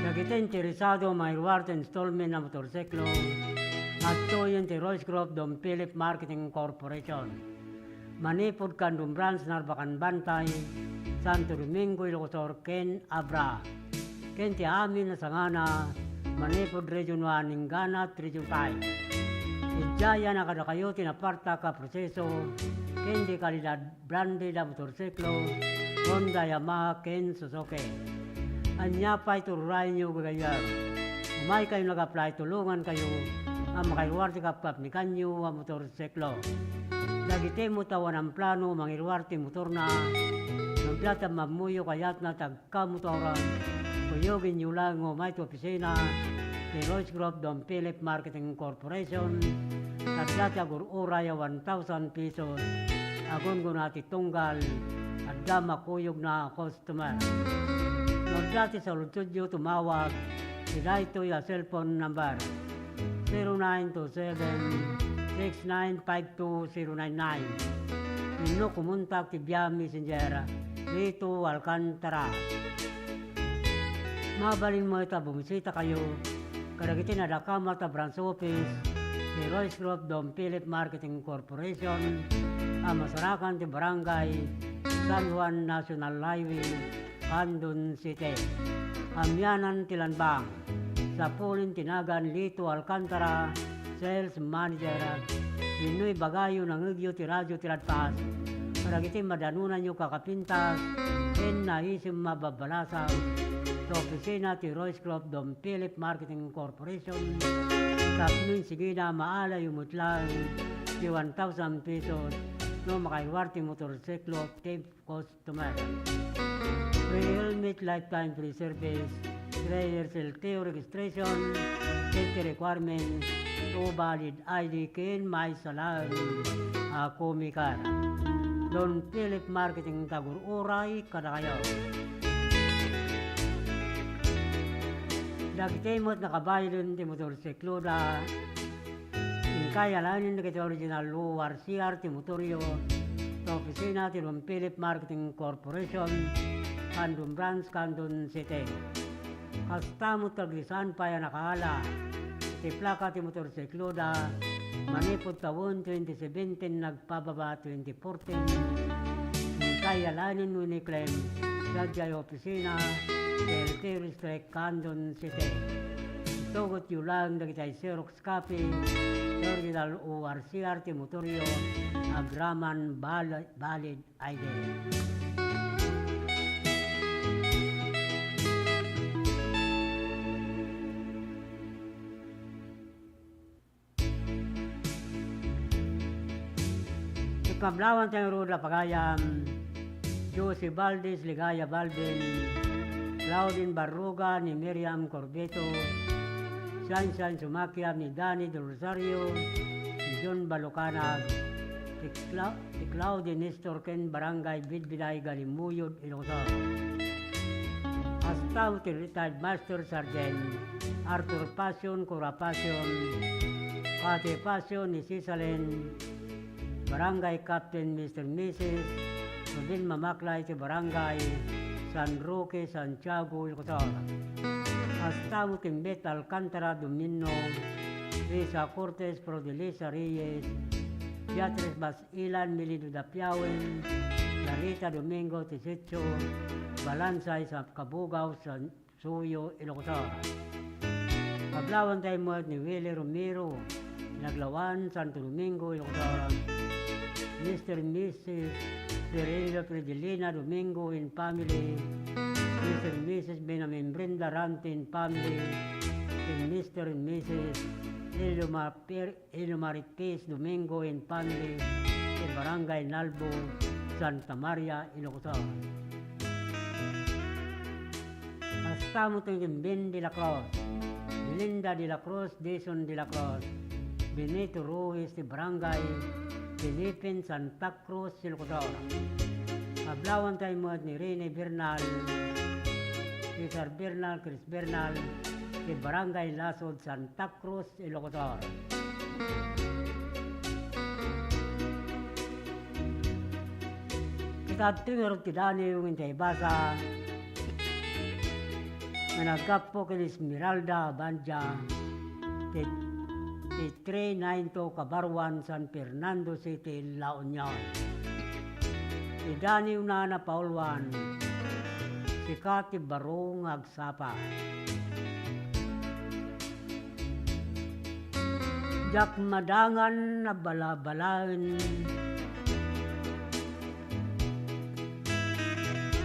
Dagiti interesado a mangiruar ti installment a motorsiklo, adtoyen ti Royce Group Don Philip Marketing Corporation. Manipud Candon Branch, Narbacan Bantay, Santo Domingo, Ilocos Sur, ken Abra. Ken ti amin a sangana, manipud Region one inggana ti Region five. Idiay a kadakayo ti napartak a proseso ken ti kalidad branded a motorsiklo, Honda, Yamaha, ken Suzuki. Ania pay ti uray-ayo gagayyem? Umaykayo nag-apply, tulongankayo a makairuar ti kapkapnikanyo a motorsiklo. Dagiti met awan plano mangiruar ti motorna, no bigat a mammuyo kayatna ti agkamotor, kuyogenyo laeng nga umay ti opisina ti Royce Group Don Philip Marketing Corporation, adda ti agur-uray a one thousand pesos, agunggona ti tunggal, adda makuyogna a customer. No adda ti saludsodyo, tumawag iti daytoy a cellphone number, zero nine two seven, six nine five two zero nine nine. Wenno kumontak ti via Messenger, Lito Alcantara. Mabalin met a bumisitakayo kadagiti nadakamat a branch office ti Royce Group Don Philip Marketing Corporation a masarakan ti Barangay San Juan, National Highway, Candon City. Amianan ti landmark. Sapulen ti nagan Lito Alcantara, Sales Manager. Wenno ibagayo, nangngegyo ti Radyo Tiradpas kadagiti madanonanyo kakapintas ken naisim a babbalasang ta opisina ti Royce Group Don Philip Marketing Corporation tapno insigida, maalayo met laeng ti one thousand pesos no makairuar ti motorsiklo ti customer. Free helmet, lifetime free service, three years L T O registration, safety requirements, two valid I D ken maysa laeng a comic card. Don Philip Marketing, tagur-uray kadakayo. Dagiti met nakabaylen ti motorsikloda, inkay alaenen dagiti original O R C R ti motoryo ta opisina ti Don Philip Marketing Corporation, Candon Branch, Candon City. Kasta met ti agdi saan pay a nakaala ti plaka ti motorsikloda manipud tawen twenty seventeen nagpababa twenty fourteen. Inkay alaenen wenno i-claim sadiay opisina ti L T O District, Candon City. Itugotyo laeng dagiti Xerox copy ti original O R C R ti motoryo agraman bal-, valid I D. Kablawanta ngarud a pagayam, Josie Valdez, Ligaya Balbin, Claudine Barruga, ni Miriam Corbeto, Siansian Sumakiab, ni Danny Del Rosario, ni John Balucanag, ti Cla-, ti Claudine Nestor ken Barangay Bidbiday, Galimuyod, Ilocos. Kasta met ti retired Master Sergeant Arthur Passion, Cora Passion, Kate Passion, ni Cisalin, Barangay Captain, Mister Missus Rubin Mamaklay ti Barangay San Roque, Santiago, Ilocos. Kasta met ti Beth Alcantara Domino, Risa Cortez, Prodelisa Reyes, Beatriz Bas-, Ilan Melido Dapiawen, Larita Domingo, Tisitio, Balansay, San Kabugaw, San Suyo, Ilocos. Kablawanta met ni Willie Romero, Naglawan, Santo Domingo, Ilocos. Mister and Missus Virgilio Fridelina Domingo and family, Mister and Missus Benjamin Brenda Rante and family, and Mister and Missus Elio Mar-, Elio Marites Domingo and family, ti Barangay Nalbo, Santa Maria, Ilocos. Kasta met ni Ben de la Cruz, Belinda de la Cruz, Jason de la Cruz, Benito Ruiz ti Barangay Pilipin, Santa Cruz, Ilocos. Kablawanta met ni Rene Bernal, Cesar Bernal, Chris Bernal, ti Barangay Lasod, Santa Cruz, Ilocos. Ket adtoy ngarud ti daniw nga intay ibasa nga naggapu ken Esmeralda Bandia ti, ti three nine two Kabaruan, San Fernando City, La Union. Ti daniwna a napauluan, Sika ti Baro nga Agsapa. Diak madangan a balabalaen.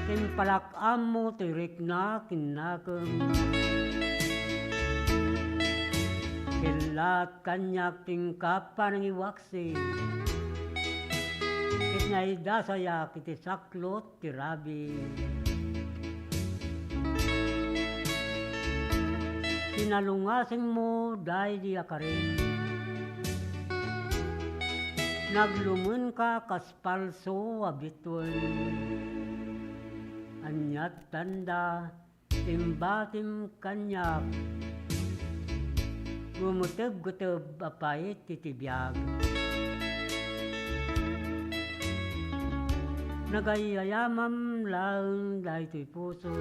Impalak ammo ti rikna ken nakem. Kellaat kaniak ti inka panangiwaksi. Ket naidasayak iti saklot ti rabii. Sinalungasingmo daydi a karim. Naglumenka kas palso a bituen. Ania ti tanda ti imbatim kaniak? Gumetebgeteb a pait iti biag. Nagayyayamam laeng daytoy puso.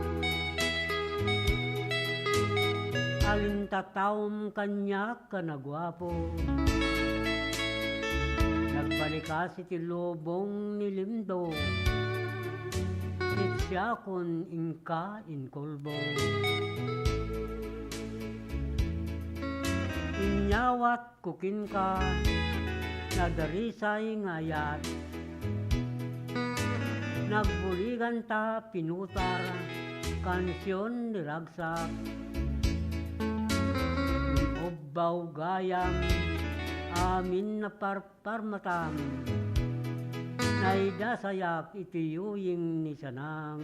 Alintataom kaniak a naguapo. Nagbalikas iti lubong ni Lindo. Ket siakon inka inkulbo. Inyawat ko kenka, nadarisay nga ayat. Nagbuliganta pinutar, kansion ni ragsak. Ubbaw gayam, amin a parparmatam. Naidasayak iti yuying ni Sanang.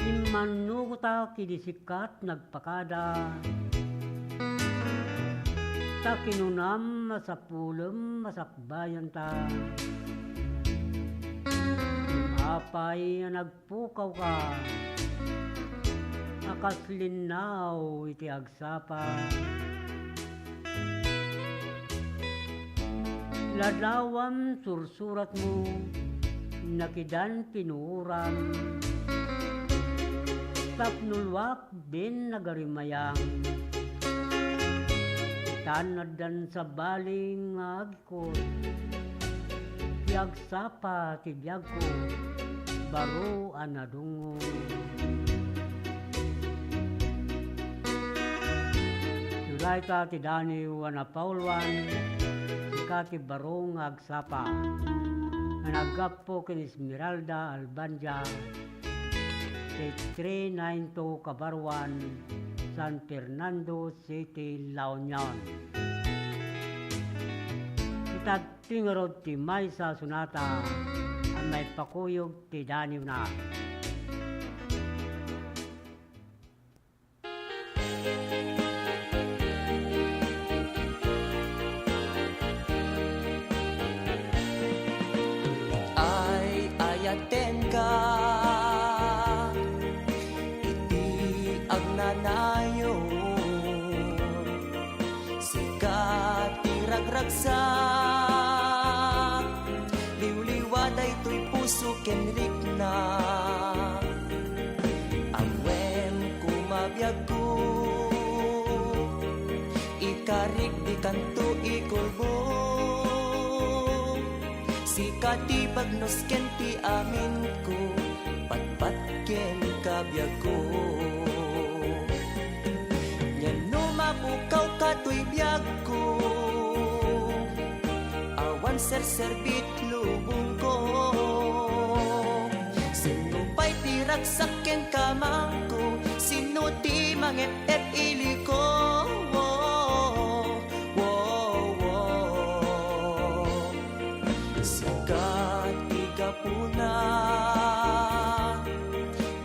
Immannugotak idi sika ti nagpakada. Ta kinunam a sapulem a sakbayanta. Apay a nagpukawka a kas linnaw iti agsapa. Ladawam sursuratmo, nakidan pinuoram, tapno luak ben nagarimayam. Tan addan sabali nga agikot, ti agsapa ti biagko, baro a nadungngol. Dayta ti daniw a napauluan, sika ti baro nga agsapa, nga naggapu ken Esmeralda Albandia, ti three nine two Kabaruan, San Fernando City, La Union. Ita ti ngarud ti maysa a sonata a maipakuyog ti daniwna. Ay-ayatenka iti agnanayon. Sika ti ragragsak, liwliwa daytoy puso ken rikna. Ammoem koma biagko, ikarik dikanto ikulbo. Sika ti bagnos ken ti aminko, patpat ken kabiagko. Ngem no mapukawka toy biagko, awan serserbit lubongko. Sinno pay ti ragsak ken kamangko? Sinno ti mangep-ep iliko? Wo, wo, wo. Sika ti gapuna,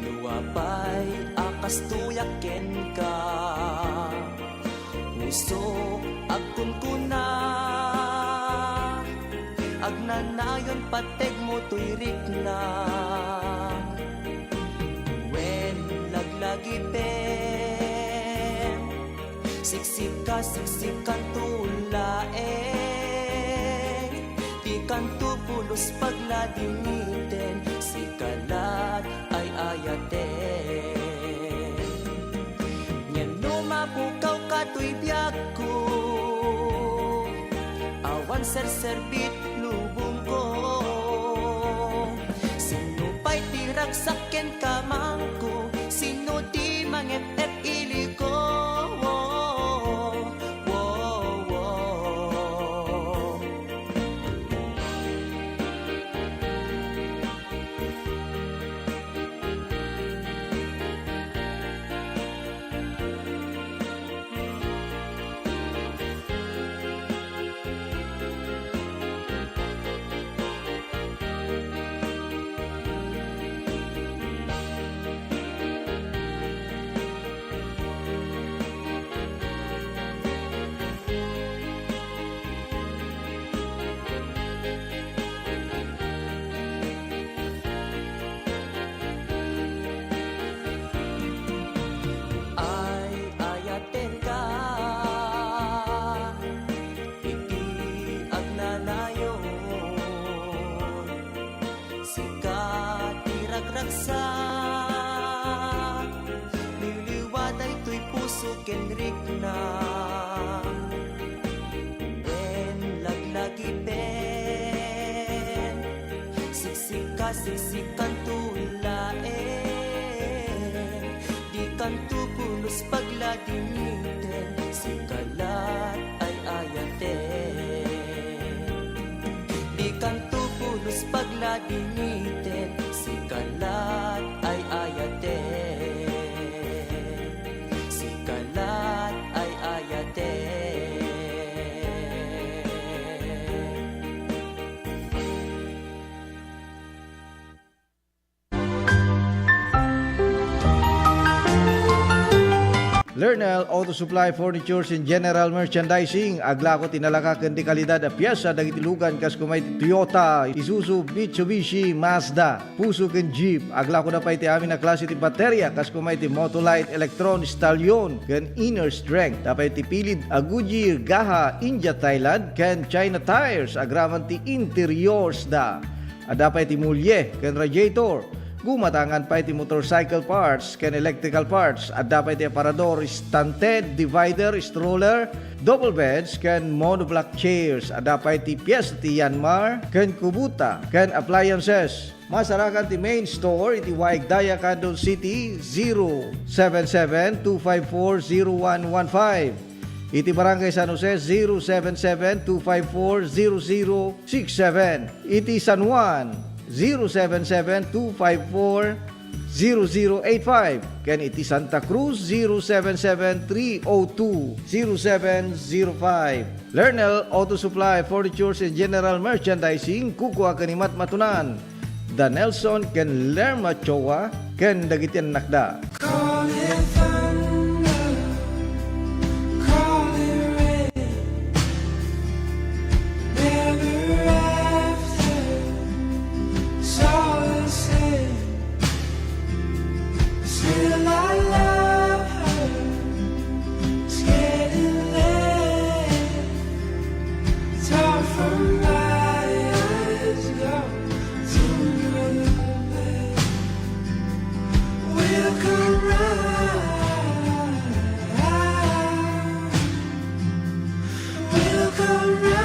no apay a kastoyak kenka. Pusok agkunkuna, agnanayon pategmo toy rikna. Wen laglagipem, siksika, siksikanto laeng. Dikanto pulos pagladingiten, sika lat ay-ayaten. Ngem no mapukawka toy biagko, awan serserbit lubongko. Sinno pay ti ragsak ken kamangko? Sinno ti mangep-ep iliko? Wo, wo. Ay-ayatenka iti agnanayon. Sika ti ragragsak, liwliwa daytoy puso ken rikna. Wen laglagipen, siksika, siksikanto laeng. Dikanto pulos pagladingiten, sika lat ay-ayaten. Dikanto pulos pagladingiten, sika lat ay-ayaten. Sika lat ay-ayaten. Lernel Auto Supply, Furnitures and General Merchandising. Aglako ti nalaka ken di kalidad a piesa dagiti lugan kas kumay ti Toyota, Isuzu, Mitsubishi, Mazda, Fuso ken Jeep. Aglako da pay ti amin a klase ti bateria kas kumay ti Motolite, Electron, Stallion ken Inner Strength. Da pay ti pilid a Goodyear, Gaha, India, Thailand ken China tires. Agraman ti interiors da. Adda pay ti mulye ken radiator. Gumatangan pay ti motorcycle parts ken electrical parts. Adda pay ti aparador, stunted, divider, stroller, double beds ken monoblock chairs. Adda pay ti piyes ti Yanmar ken Kubota ken appliances. Masarakan ti main store iti Waig Daya, Candon City, zero seven seven two five four zero one one five. Iti Barangay San Jose, zero seven seven two five four zero zero six seven. Iti San Juan, zero seven seven two five four zero zero eight five, ken iti Santa Cruz, zero seven seven three oh two zero seven zero five. Lernel Auto Supply, Furnitures and General Merchandising, kukua ken ni Matmatunan. Da Nelson ken Lerma Choa ken dagiti annakda. Call it thunder, call it rain, never after, it's all the same. Still I love her. It's getting late. It's hard for my eyes go to another place. We'll come round. We'll come round.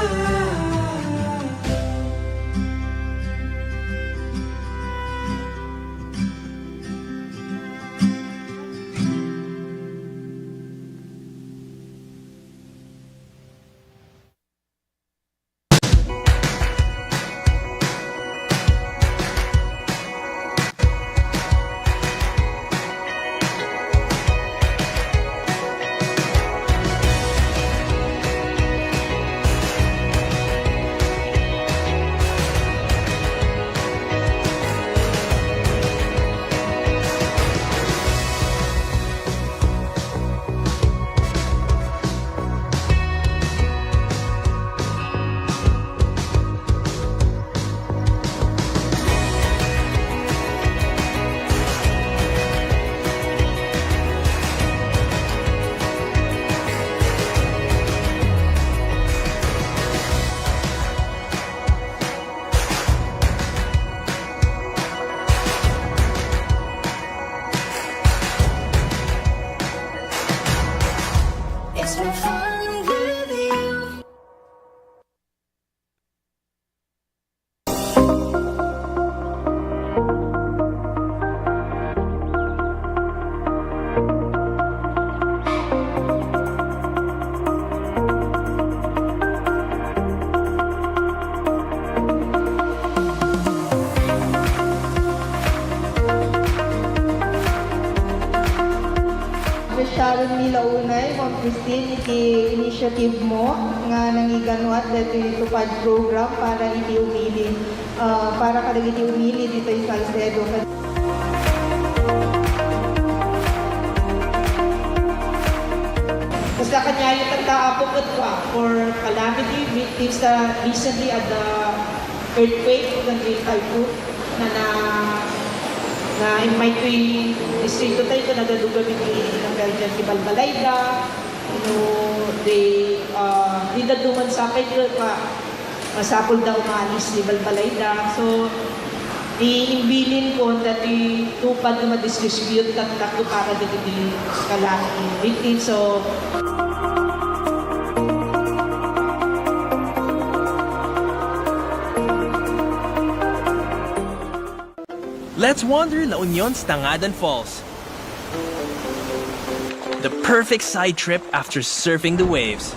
It's been fun with you. Sharon Mila Unay, Ma'am Christine, iti initiative mo nga nangiganuat daytoy TUPAD program para iti umili, ah, para kadagiti umili ditoy Salcedo. Kasta kaniayo tatta, Apo, ket, ah, for calamity victims, ah, recently at the earthquake, ken the typhoon, na, na, na immay toy distrito tayo, ken nagadugan iti, nagkaidian ti balbalayda, no, di, ah, di dadduma sapay ket, ah, masapul da umalis ti balbalayda. So, ti imbilin ko, dati TUPAD nga madistribute tatta para dagiti kalaki. Victims, so, Let's wander La Union's Tangadan Falls. The perfect side trip after surfing the waves.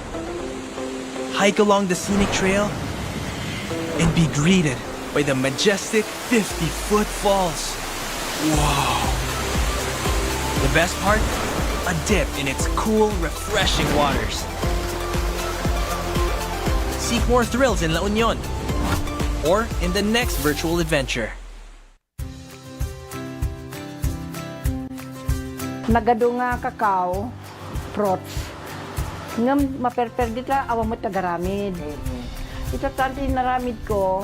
Hike along the scenic trail and be greeted by the majestic fifty-foot falls. Wow! The best part? A dip in its cool, refreshing waters. Seek more thrills in La Union or in the next virtual adventure. Nagadu nga kakao, fruits. Ngem maperper dita, awan met agaramid. Mm. Ita tan ti inaramid ko,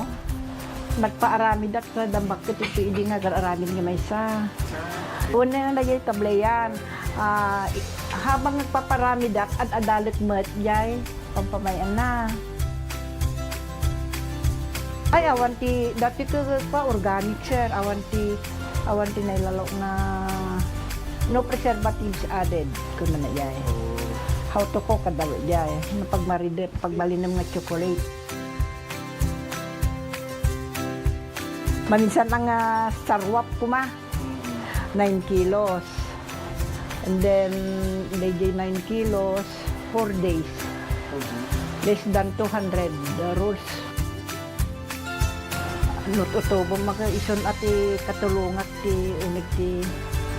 nagpaaramidak sa dambak ket iti idi nga agar-aramid nga maysa. Una nga dayay tableyan. Ah, i-, habang nagpaparamidak, ad-adalek met jay. Pampamayan na. Ay, awan ti, dati ti pa organic, sir. Awan ti, awan ti nailalo nga no preservatives added, kunana jay. Oh. How to cook, kada jay. No pagmaride, pagbalinem nga chocolate. Maminsan nga sarwap kuma. Nine kilos. And then, dayjay nine kilos, four days. Mhm. Less than two hundred, the rules. Nut-utobem maka isun a ti katulongak ti unig ti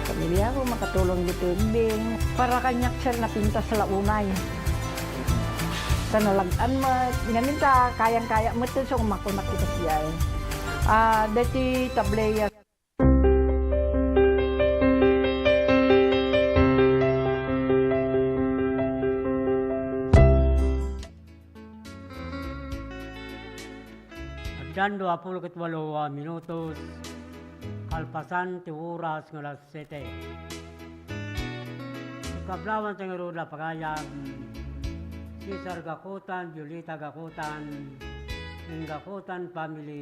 pamiliako, makatulong ditoy ubbing. Para kaniak, sir, napintas la unay. Ta nalag-an met. Ngamin ta kayang-kaya met, so, makunak iti siya, eh. Ah, deti tablea. Addan dua pulo ket walo a minutos kalpasan ti oras nga alas siete. Kablawanta ngarud a pagayam, Cesar Gakutan, Violeta Gakutan, ken Gakutan family,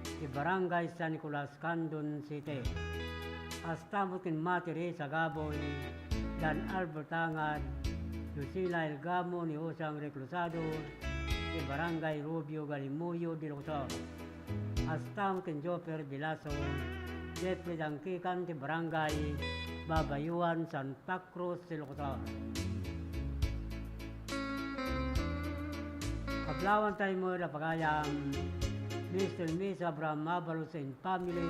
ti Barangay San Nicolas, Candon City. Kasta met ken Mati Risa Gaboy, Dan Albert Angad, Lucila Elgamo, ni Usang Reclusado, ti Barangay Rubio Galimuyo de Luzon. Kasta met ken Joper Bilaso, Jeffrey Dangkikan, ti Barangay Babayuan, Santa Cruz de Luzon. Kablawanta met a pagayam, Mister and Miss Abraham Abalos and family,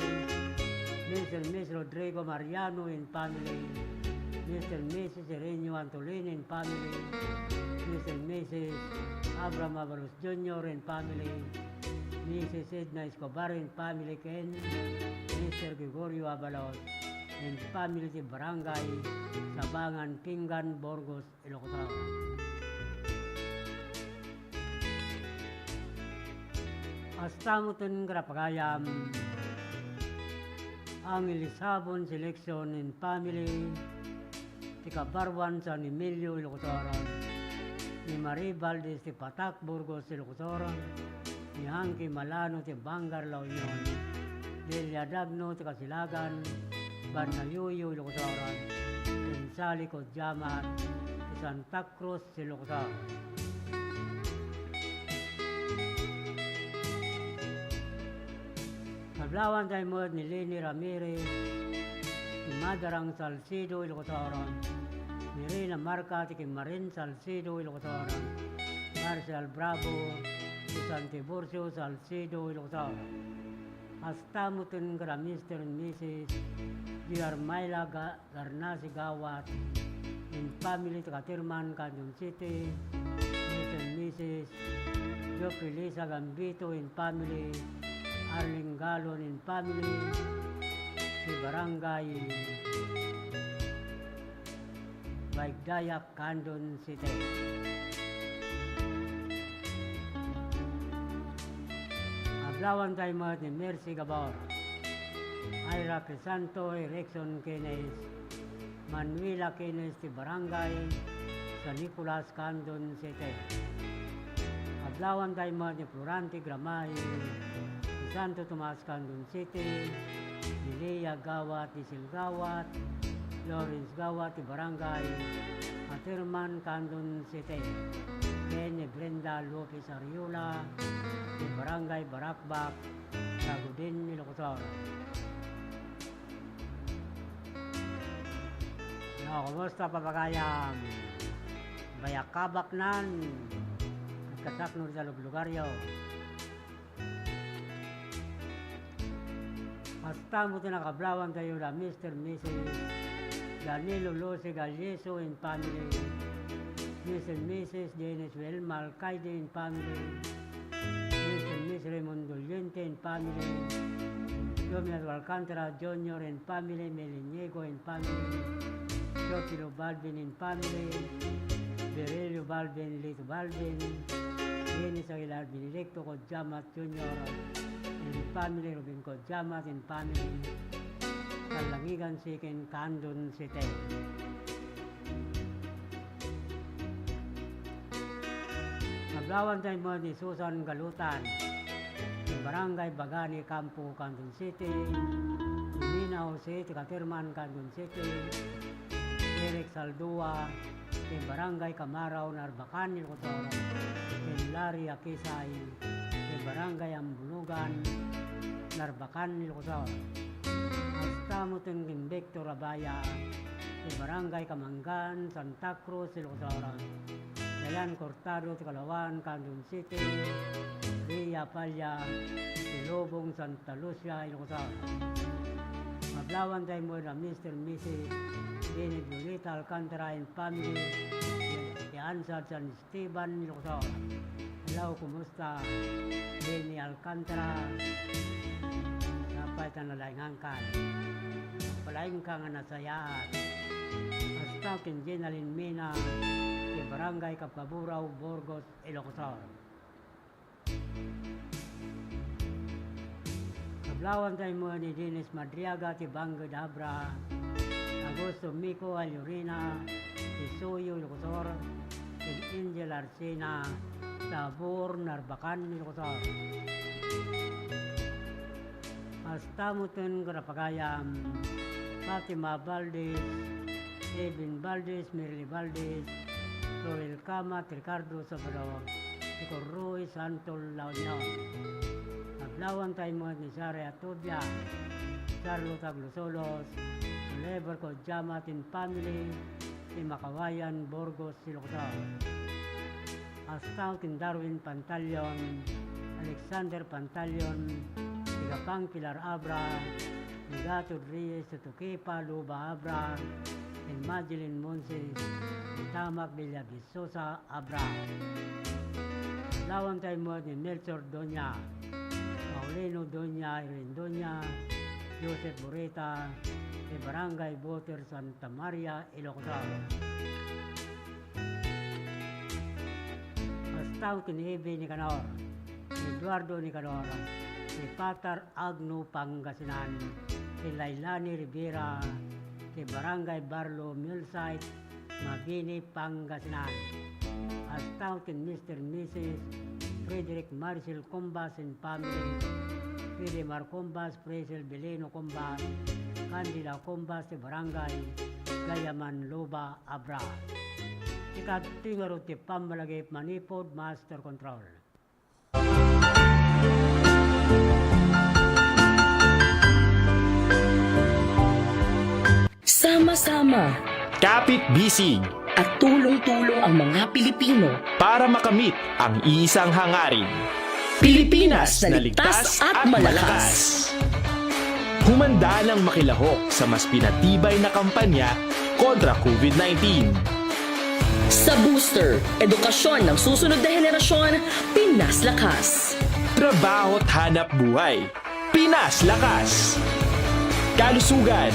Mister and Miss Rodrigo Mariano and family, Mister and Missus Sereno Antolin and family, Mister and Missus Abraham Abalos Junior and family, Missus Edna Escobar and family, ken Mister Gregorio Abalos and family ti Barangay Sabangan, Pingan, Burgos, Ilocos Sur. Kasta met ken a pagayam, Angel Sabon Selection and family, ti Kabarwan, San Emilio, Ilocos Sur, ni Marie Valdez ti Patak, Burgos, Ilocos Sur, ni Hanky Malano ti Bangar, La Union, Delia Dagno ti Kasilagan, Banayuyo, Ilocos Sur, ken Sally Codiamat ti Santa Cruz, Ilocos Sur. Kablawanta met ni Leni Ramirez, ti Madarang, Salcedo, Ilocos Sur, ni Rina Marca ti Kimarin, Salcedo, Ilocos Sur, Marcial Bravo ti San Tiburcio, Salcedo, Ilocos Sur. Kasta met ken a Mister and Missus G R Myla Ga-, Garnasi Gawat and family ti Caterman, Candon City, Mister and Missus Geoffrey Lisa Gambito and family, Arlene Galon and family, ti Barangay Baigdayak, Candon City. Kablawanta met ni Mercy Gabor, Ira Crisanto, Erickson Kenneth, Manuela Kenneth ti Barangay San Nicolas, Candon City. Kablawanta met ni Florante Gramay, ti Santo Tomas, Candon City, ni Lea Gawat, Diesel Gawat, Lawrence Gawat ti Barangay Caterman, Candon City, ken ni Brenda Lopez Ariola ti Barangay Barakbak, Tagudin, Ilocos Sur. No, kumusta, papagayam? Bayak kabaknan? Ket kasano dita luglugaryo? Kasta met ti nakablawantayo da Mister Missus Danilo Lucy Galyeso and family, Mister Missus Dennis Wilma Alcaide and family, Mister Miss Raymond Doliente and family, Romeo Alcantara Junior and family, Mel Inigo and family, Teofilo Balvin and family, Virgilio Balvin, Lito Balvin, Dennis Aguilar Benedicto Codiamat Junior and family, Ruben Codiamat and family, Kalangigan Second, Candon City. Kablawantay met ni Susan Galutan, ti Barangay Bagani, Campo, Candon City, ni Nina Jose, ti Caterman, Candon City, Eric Saldua, ti Barangay Camarao, Narbacan, Ilocos Sur, ken Larry Akisay, ti Barangay Ambunugan, Narbacan, Ilocos Sur. Kasta met ken Victor Abaya, ti Barangay Kamangan, Santa Cruz, Ilocos Sur. Dayan Cortado, ti Calaoan, Candon City, Ria Apalla, ti Lubong Santa Lucia, Ilocos Sur. Mablawantay met a Mister Missus Benny Violeta Alcantara and family, ti Ansad San Esteban, Ilocos Sur. Hello, kumusta? Benny Alcantara, apay ta nalaingangkan. Palaingka nga nasayaat. Hasta ken Jenalyn Mena, ti Barangay Cabcaburaw, Burgos, Ilocos Sur. Mablawantay met ni Dennis Madriaga ti Banged Abra, Augusto Mico Allurina ti Suyo, Ilocos Sur, ken Angel Arsena, Tabor, Narbacan, Ilocos Sur. Hasta met ken kadapagayam, Fatima Valdez, Edwin Valdez, Merly Valdez, Roel Camat, Ricardo Sabado, Rico Ruiz, Santol, La Union. Mablawantay met ni Sara Atubia, Charlotte Aglusolos, Oliver Codiamat and family, ti Makawayan, Burgos, Ilocos Sur. Hasta ken Darwin Pantalion, Alexander Pantalion, ti Gapang Pilar Abra, Legato Reyes, Tutukipa, Luba Abra, ken Madeline Monses, ti Tamak Villa Visosa Abra. Mablawantay met ni Melchor Doña, Paulino Doña, Irene Doña, Joseph Bureta, ti Barangay Boter Santa Maria, Ilocos Sur. Hasta ken Eve Nicanor, Eduardo Nicanor, ti Patar Agno, Pangasinan, ti Lailani Rivera, ti Barangay Barlo, Millsite, Mabini, Pangasinan. Hasta ken Mister Missus Frederick Marcel Combas and family, Filimar Combas, Fresel Beleno Combas, Candida Combas, ti Barangay Gayaman, Luba, Abra. Ikadua ngarud ti pammalagip manipud master control. Sama-sama. Kapit-bisig. At tulong-tulong ang mga Pilipino. Para makamit ang isang hangarin. Pilipinas na ligtas at malakas. Humanda nang makilahok sa mas pinatibay na kampanya kontra COVID nineteen. Sa Booster, edukasyon ng susunod na henerasyon, Pinas Lakas. Trabaho at hanap buhay, Pinas Lakas. Kalusugan,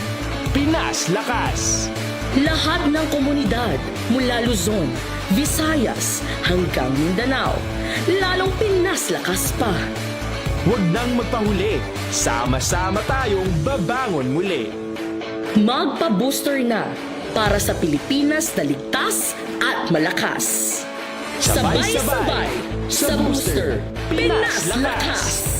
Pinas Lakas. Lahat ng komunidad, mula Luzon, Visayas, hanggang Mindanao, lalong Pinas Lakas pa. Huwag nang magpahuli, sama-sama tayong babangon muli. Magpa-booster na para sa Pilipinas na ligtas at malakas. Sabay-sabay sa booster, Pinas Lakas!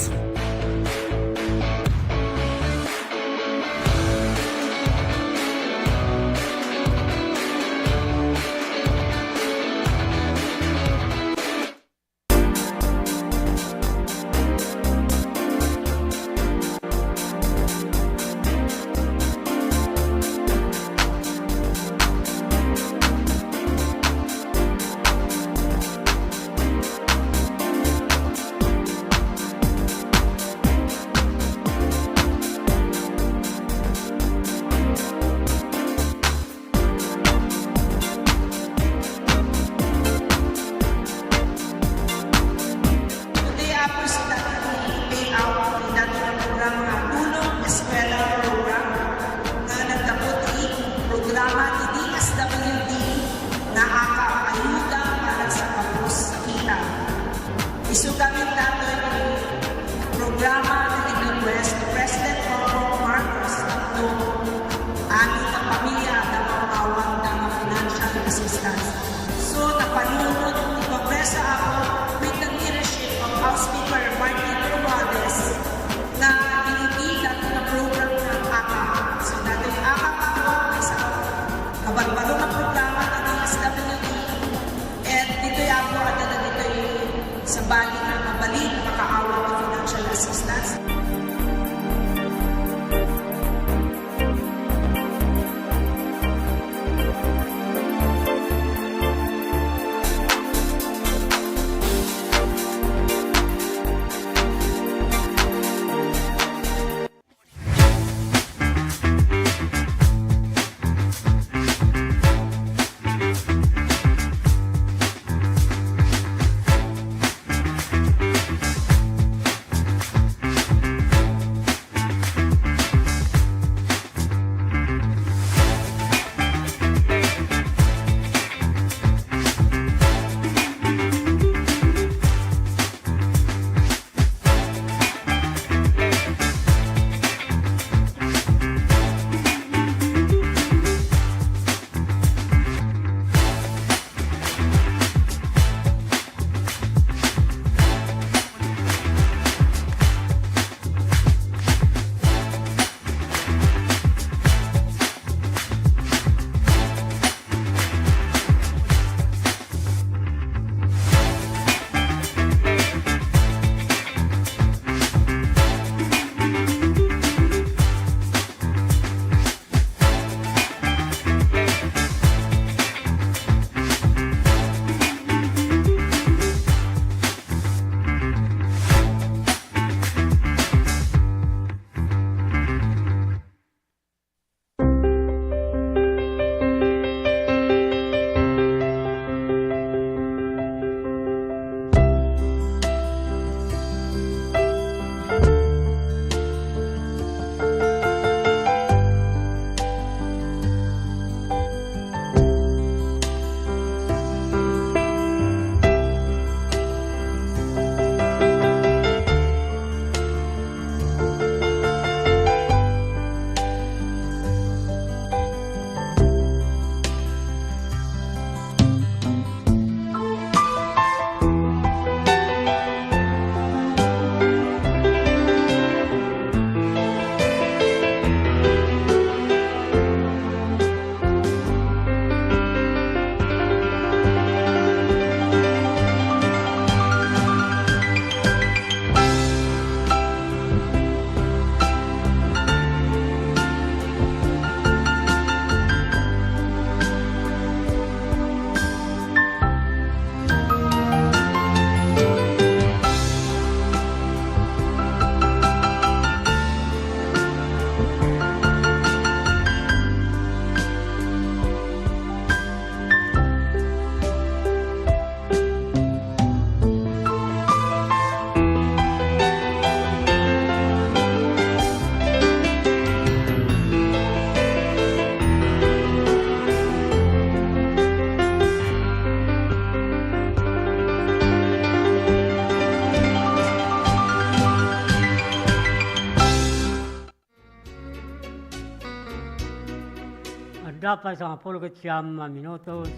Adda pay sangapulo ket siam a minutos,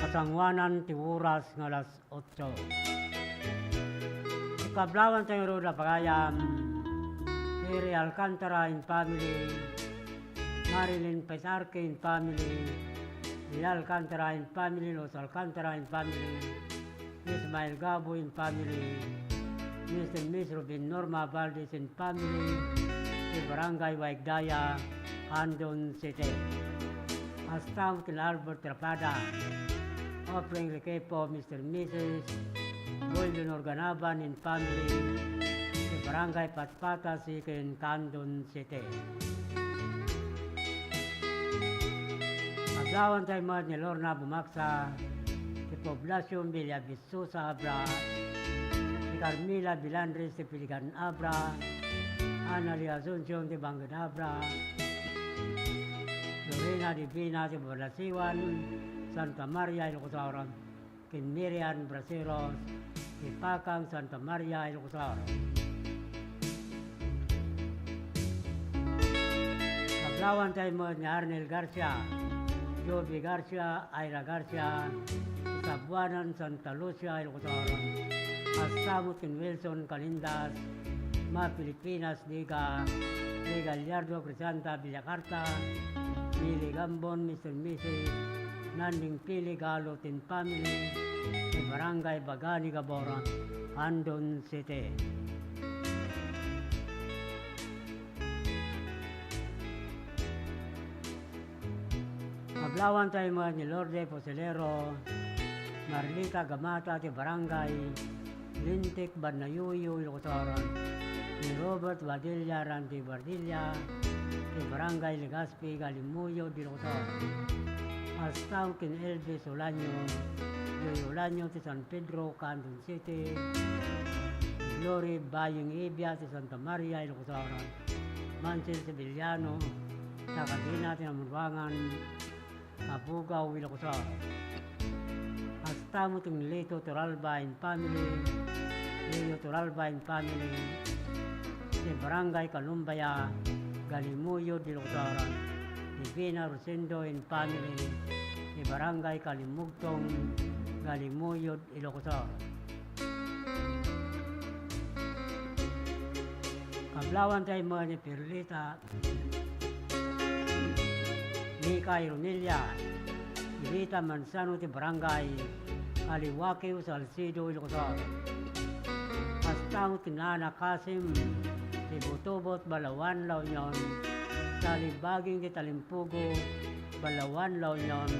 kasangoanan ti oras nga alas otso. Ikablawanta ngarud a pagayam, Terry Alcantara and family, Marilyn Petarque and family, Lia Alcantara and family, Los Alcantara and family, Ismael Gabo and family, Mister and Miss Robin Norma Valdez and family, ti Barangay Waigdaya, Candon City. Kasta met ken Albert Rapada, offering request for Mister and Missus William Organaban and family, ti Barangay Patpata, Siquijor, Candon City. Adlawanta met ni Lorna Bumaksa, ti Poblacion Villa Vistosa Abra, ni Carmela Bilandres ti Piligan Abra, Annalie Asuncion ti Bangked Abra, Lorena Divina ti Balasiwan, Santa Maria, Ilocos Sur, ken Miriam Braceros ti Pakang, Santa Maria, Ilocos Sur. Adlawanta met ni Arnel Garcia, Joby Garcia, Ira Garcia, Sabuanan, Santa Lucia, Ilocos Sur. Kasta met ken Wilson Calindas, Ma Filipinas, Diga, Lee Gallardo, Crisanta Villacarta, Billy Gambon, Mister and Missus Nanding Pili Galot and family, ti Barangay Bagani Gabor, Candon City. Adlawanta met ni Lourdes Posilero, Marlita Gamata ti Barangay Lintik, Banayuyo, Ilocos Sur, ni Robert Badilla Ranti Badilla ti Barangay Legazpi, Galimuyod, Ilocos Sur. Kasta met ken Elvis Olaño, Joy Olaño ti San Pedro, Candon City, Glory Baying Ibia ti Santa Maria, Ilocos Sur, Mansel Sevillano, Sakadina ti Namunuangan, Kabugaw, Ilocos Sur. Kasta met ken Lito Toralba and family, Leo Toralba and family, ti Barangay Kalumbaya, Galimuyod, Ilocos Sur, Divina Rosendo and family, ti Barangay Kalimugtong, Galimuyod, Ilocos Sur. Adlawanta met ni Perlita Mika Ironelia, Rita Manzano ti Barangay Kaliwakio, Salcedo, Ilocos Sur. Kasta met ken Ana Kasim ti Butubot, Balaoan, La Union, Sali Baging ti Talimpugo, Balaoan, La Union,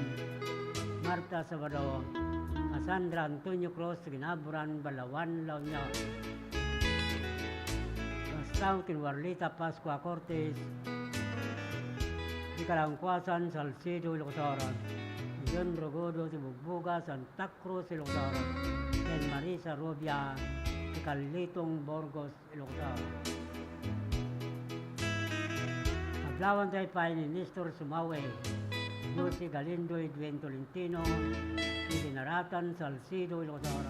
Marta Sabado, Cassandra Antonio Cruz, Ginaburan, Balaoan, La Union. Kasta met ken Warlita Pascua Cortes ti Kalangkuasan, Salcedo, Ilocos Sur, John Rogodo ti Bugboga, Santa Cruz, Ilocos Sur, ken Marisa Rubia ti Kalitong, Burgos, Ilocos Sur. Adlawanta pay ni Nestor Sumawe, Lucy Galindo, Edwin Tolentino, Eden Aratan, Salcedo, Ilocos Sur,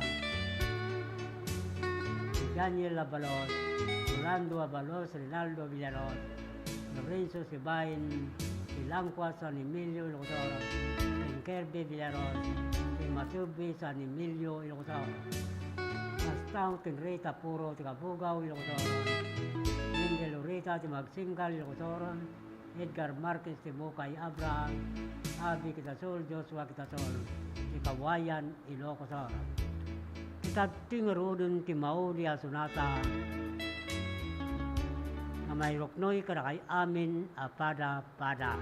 Daniel Abalos, Rolando Abalos, Rinaldo Villaros, Lorenzo Sibain, ti Langkua, San Emilio, Ilocos Sur, ken Kirby Villaros, ti Matubi, San Emilio, Ilocos Sur. Kasta met ken Rita Puro ti Kabugaw, Ilocos Sur, Linda Lorita ti Magsinggal, Ilocos Sur, Edgar Marquez ti Mukay, Abraham, Abi Kitasol, Joshua Kitasol ti Kawayan, Ilocos Sur. Ita ti ngaruden ti maudi a sonata nga mairuknoy kadakay amin a pada-pada.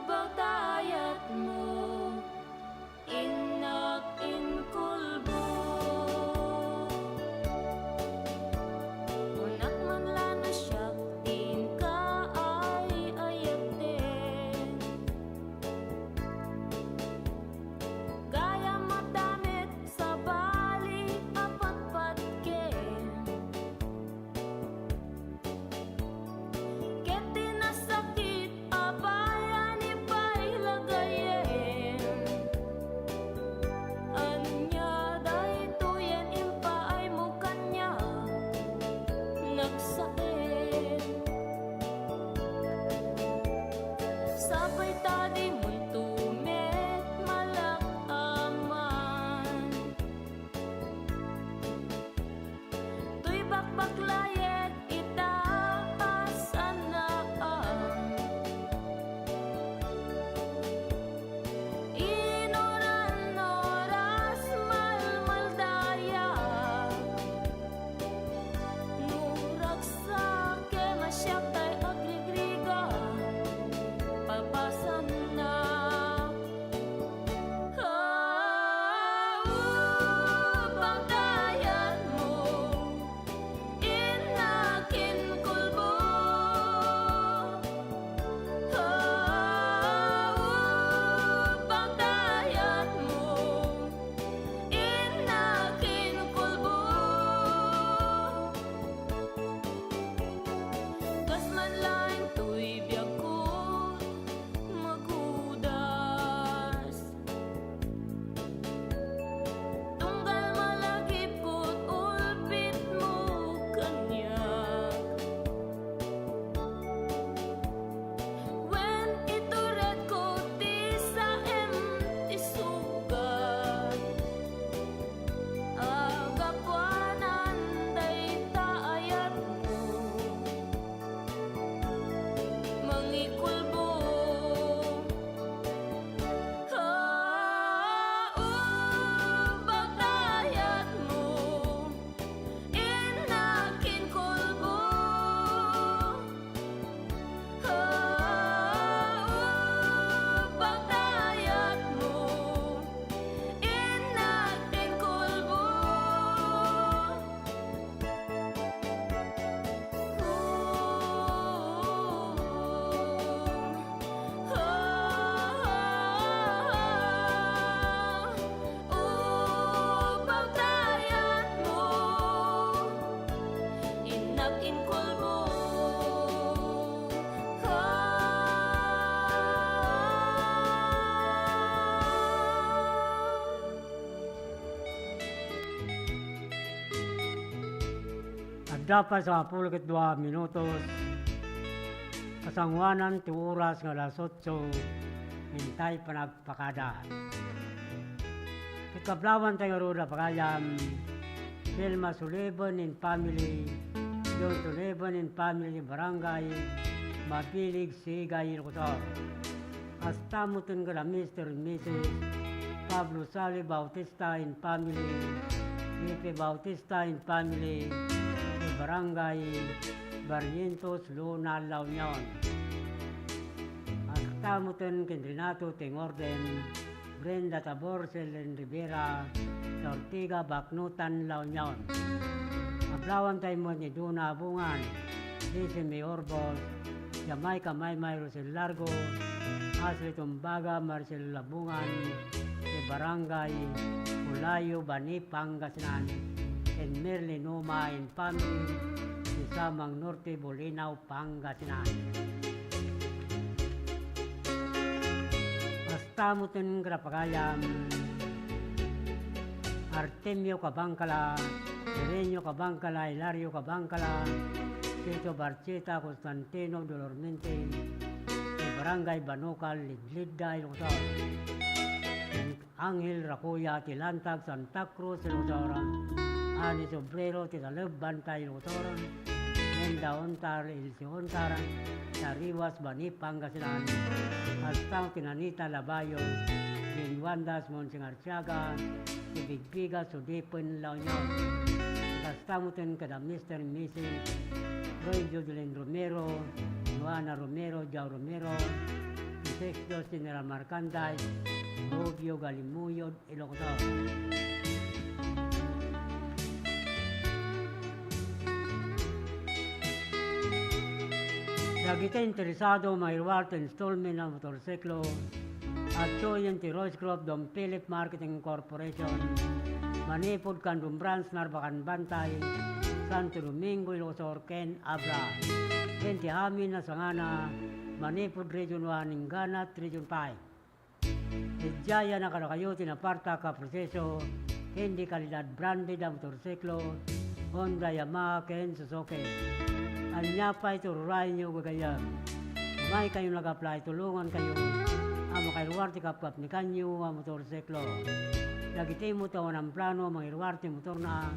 Batayatmo, innak inkulbo. Kunak man la no siak, dinka ay-ayaten. Gayam a damit, sabali a patpatken. Dapat sangapulo ket dua minutos, kasangoanan ti oras nga alas otso, intay panagpakada. Ket kablawanta ngarud a pagayam, Vilma Sullivan and family, John Sullivan and family, Barangay Mabilig, Sigay, Ilocos Sur. Kasta met ken kada Mister and Missus Pablo Sali Bautista and family, Felipe Bautista and family, ti Barangay Barrientos, Luna, La Union. Kasta met ken Renato Tengorden, Brenda Tabor, Selen Rivera, Ortiga, Baknotan, La Union. Kablawanta met ni Dona Abungan, Lizzie May Orbos, Jamaica Maymay, Rosel Largo, Ashley Tumbaga, Marcel Labungan, ti Barangay Ulayo, Bani, Pangasinan, ken Merly Numa and family, ti Samang Norte, Bolinao, Pangasinan. Kasta met ken kada pagayam, Artemio Cabangcala, Irenio Cabangcala, Hilario Cabangcala, Tito Barcheta, Constantino Dolormente, ti Barangay Banukal, Lidlidda, Ilocos Sur. Angel Racoya ti Lantag, Santa Cruz, Ilocos Sur. Ani Sobrero ti Taleb, Banta, Ilocos Sur. Menda Ontar, Elsie Ontar, Tariwas, Bani, Pangasinan. Kasta met ken Anita Labayo, Jane Wandas, Monsing Arciaga, ti Bigbiga, Sudipen, La Union. Kasta met ken kada Mister and Missus Roy Jodelin Romero, Joanna Romero, Jao Romero, Sexto General Marcanday, Rubio Galimuyod, Ilocos Sur. Dagiti interesado mairuar ti installment a motorsiklo, adtoyen ti Royce Group Don Philip Marketing Corporation, manipud Candon Branch, Narbacan, Bantay, Santo Domingo, Ilocos Sur, ken Abra. Ken ti amin a sangana, manipud Region one, ingganat Region five. Idiay a kadakayo ti napartak a proseso ken di kalidad branded a motorsiklo, Honda, Yamaha, ken Suzuki. Ania pay ti ururayenyo, gagayyem? Umaykayo nag-apply, tulongankayo a makairuar ti kapkapnikanyo a motorsiklo. Dagiti met a awan plano a mangiruar ti motorna,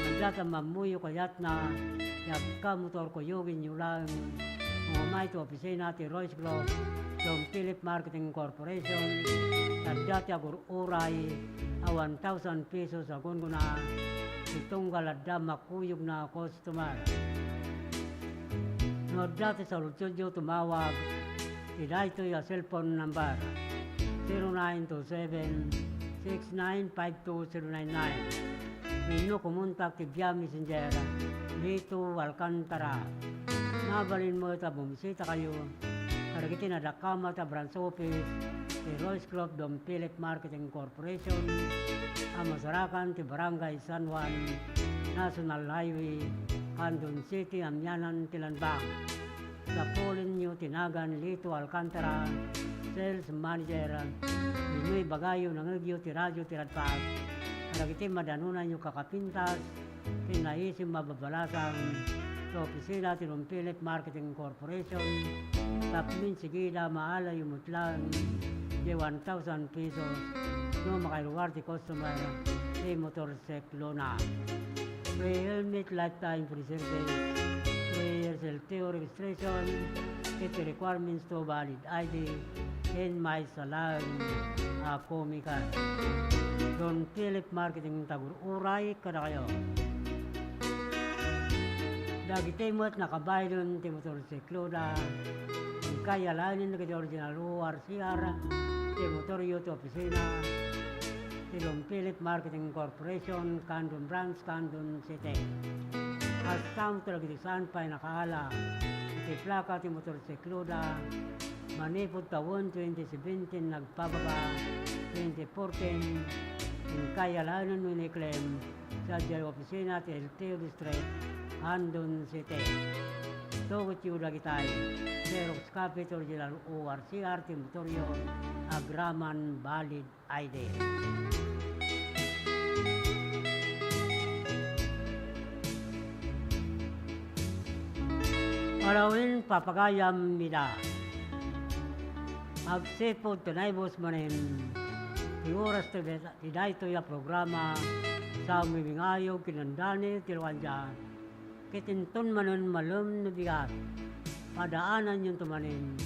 adda ti mammuyo kayatna, ti agka-motor, kuyogenyo laeng. Umay ti opisina ti Royce Group, Don Philip Marketing Corporation, adda ti agur-uray a one thousand pesos a gunggona, ti tunggal adda makuyogna a customer. No adda ti saludsodyo, tumawag ti daytoy a cellphone number, zero nine two seven, six nine five two zero nine nine. Wenno kumontak ti via Messenger, Lito Alcantara. Mabalin met a bumisitakayo kadagiti nadakamat a branch office ti Royce Group Don Philip Marketing Corporation a masarakan ti Barangay San Juan, National Highway, Candon City, amianan ti Lanbang. Sapulenyo ti nagan Lito Alcantara, Sales Manager, wenno ibagayo, nangegyo ti radio ti Radfab kadagiti madanonanyo kakapintas ken naisim a babalasang ti opisina ti Don Philip Marketing Corporation, tapno insigida, maalayo met laeng ti one thousand pesos no makairuar ti customer ti motorsiklona. Free helmet, lifetime free service, free years L T O registration, ket ti requirements to valid I D, ken maysa laeng a komikan. Don Philip Marketing, tagur-uray kadakayo. Dagiti met nakabaylen ti motorsikloda, inkay alaenen dagiti original O R C R ti motoryo ti opisina ti Don Philip Marketing Corporation, Candon Branch, Candon City. Kasta met dagiti saan pay nakaala iti plaka ti motorsikloda, manipud tawen twenty seventeen nagpababa, twenty fourteen, inkay alaenen wenno i-claim sadiay opisina ti L T O District, Candon City. Tugotyo dagitay, xerox copy ti original O R C R ti motoryo, agraman valid I D. Palawen papagayam ida. Agsipud ti naibus manen ti oras ti, ti daytoy a programa, sa umibingayo kinandani ti luandia, ket inton manen malem no bigat, padaananyonto manen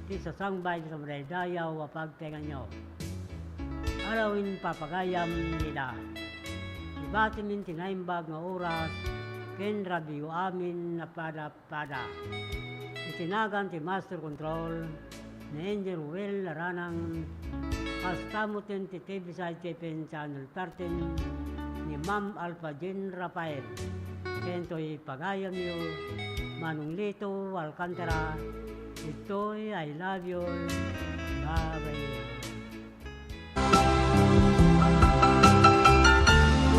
ti sasangbay ti madaydayaw a pagtengnganyo. Palawen papagayam ida. Ibatimin ti naimbag nga oras ken rabiyo amin a pada pada. Iti nagan ti Master Control, ni Engineer Ruel Laranang, kasta met ti T V side T P N Channel thirteen, ni Ma'am Alpha Jean Rafael. Ken toy pagayamyo, Manong Lito Alcantara, ditoy I love you. Bye-bye.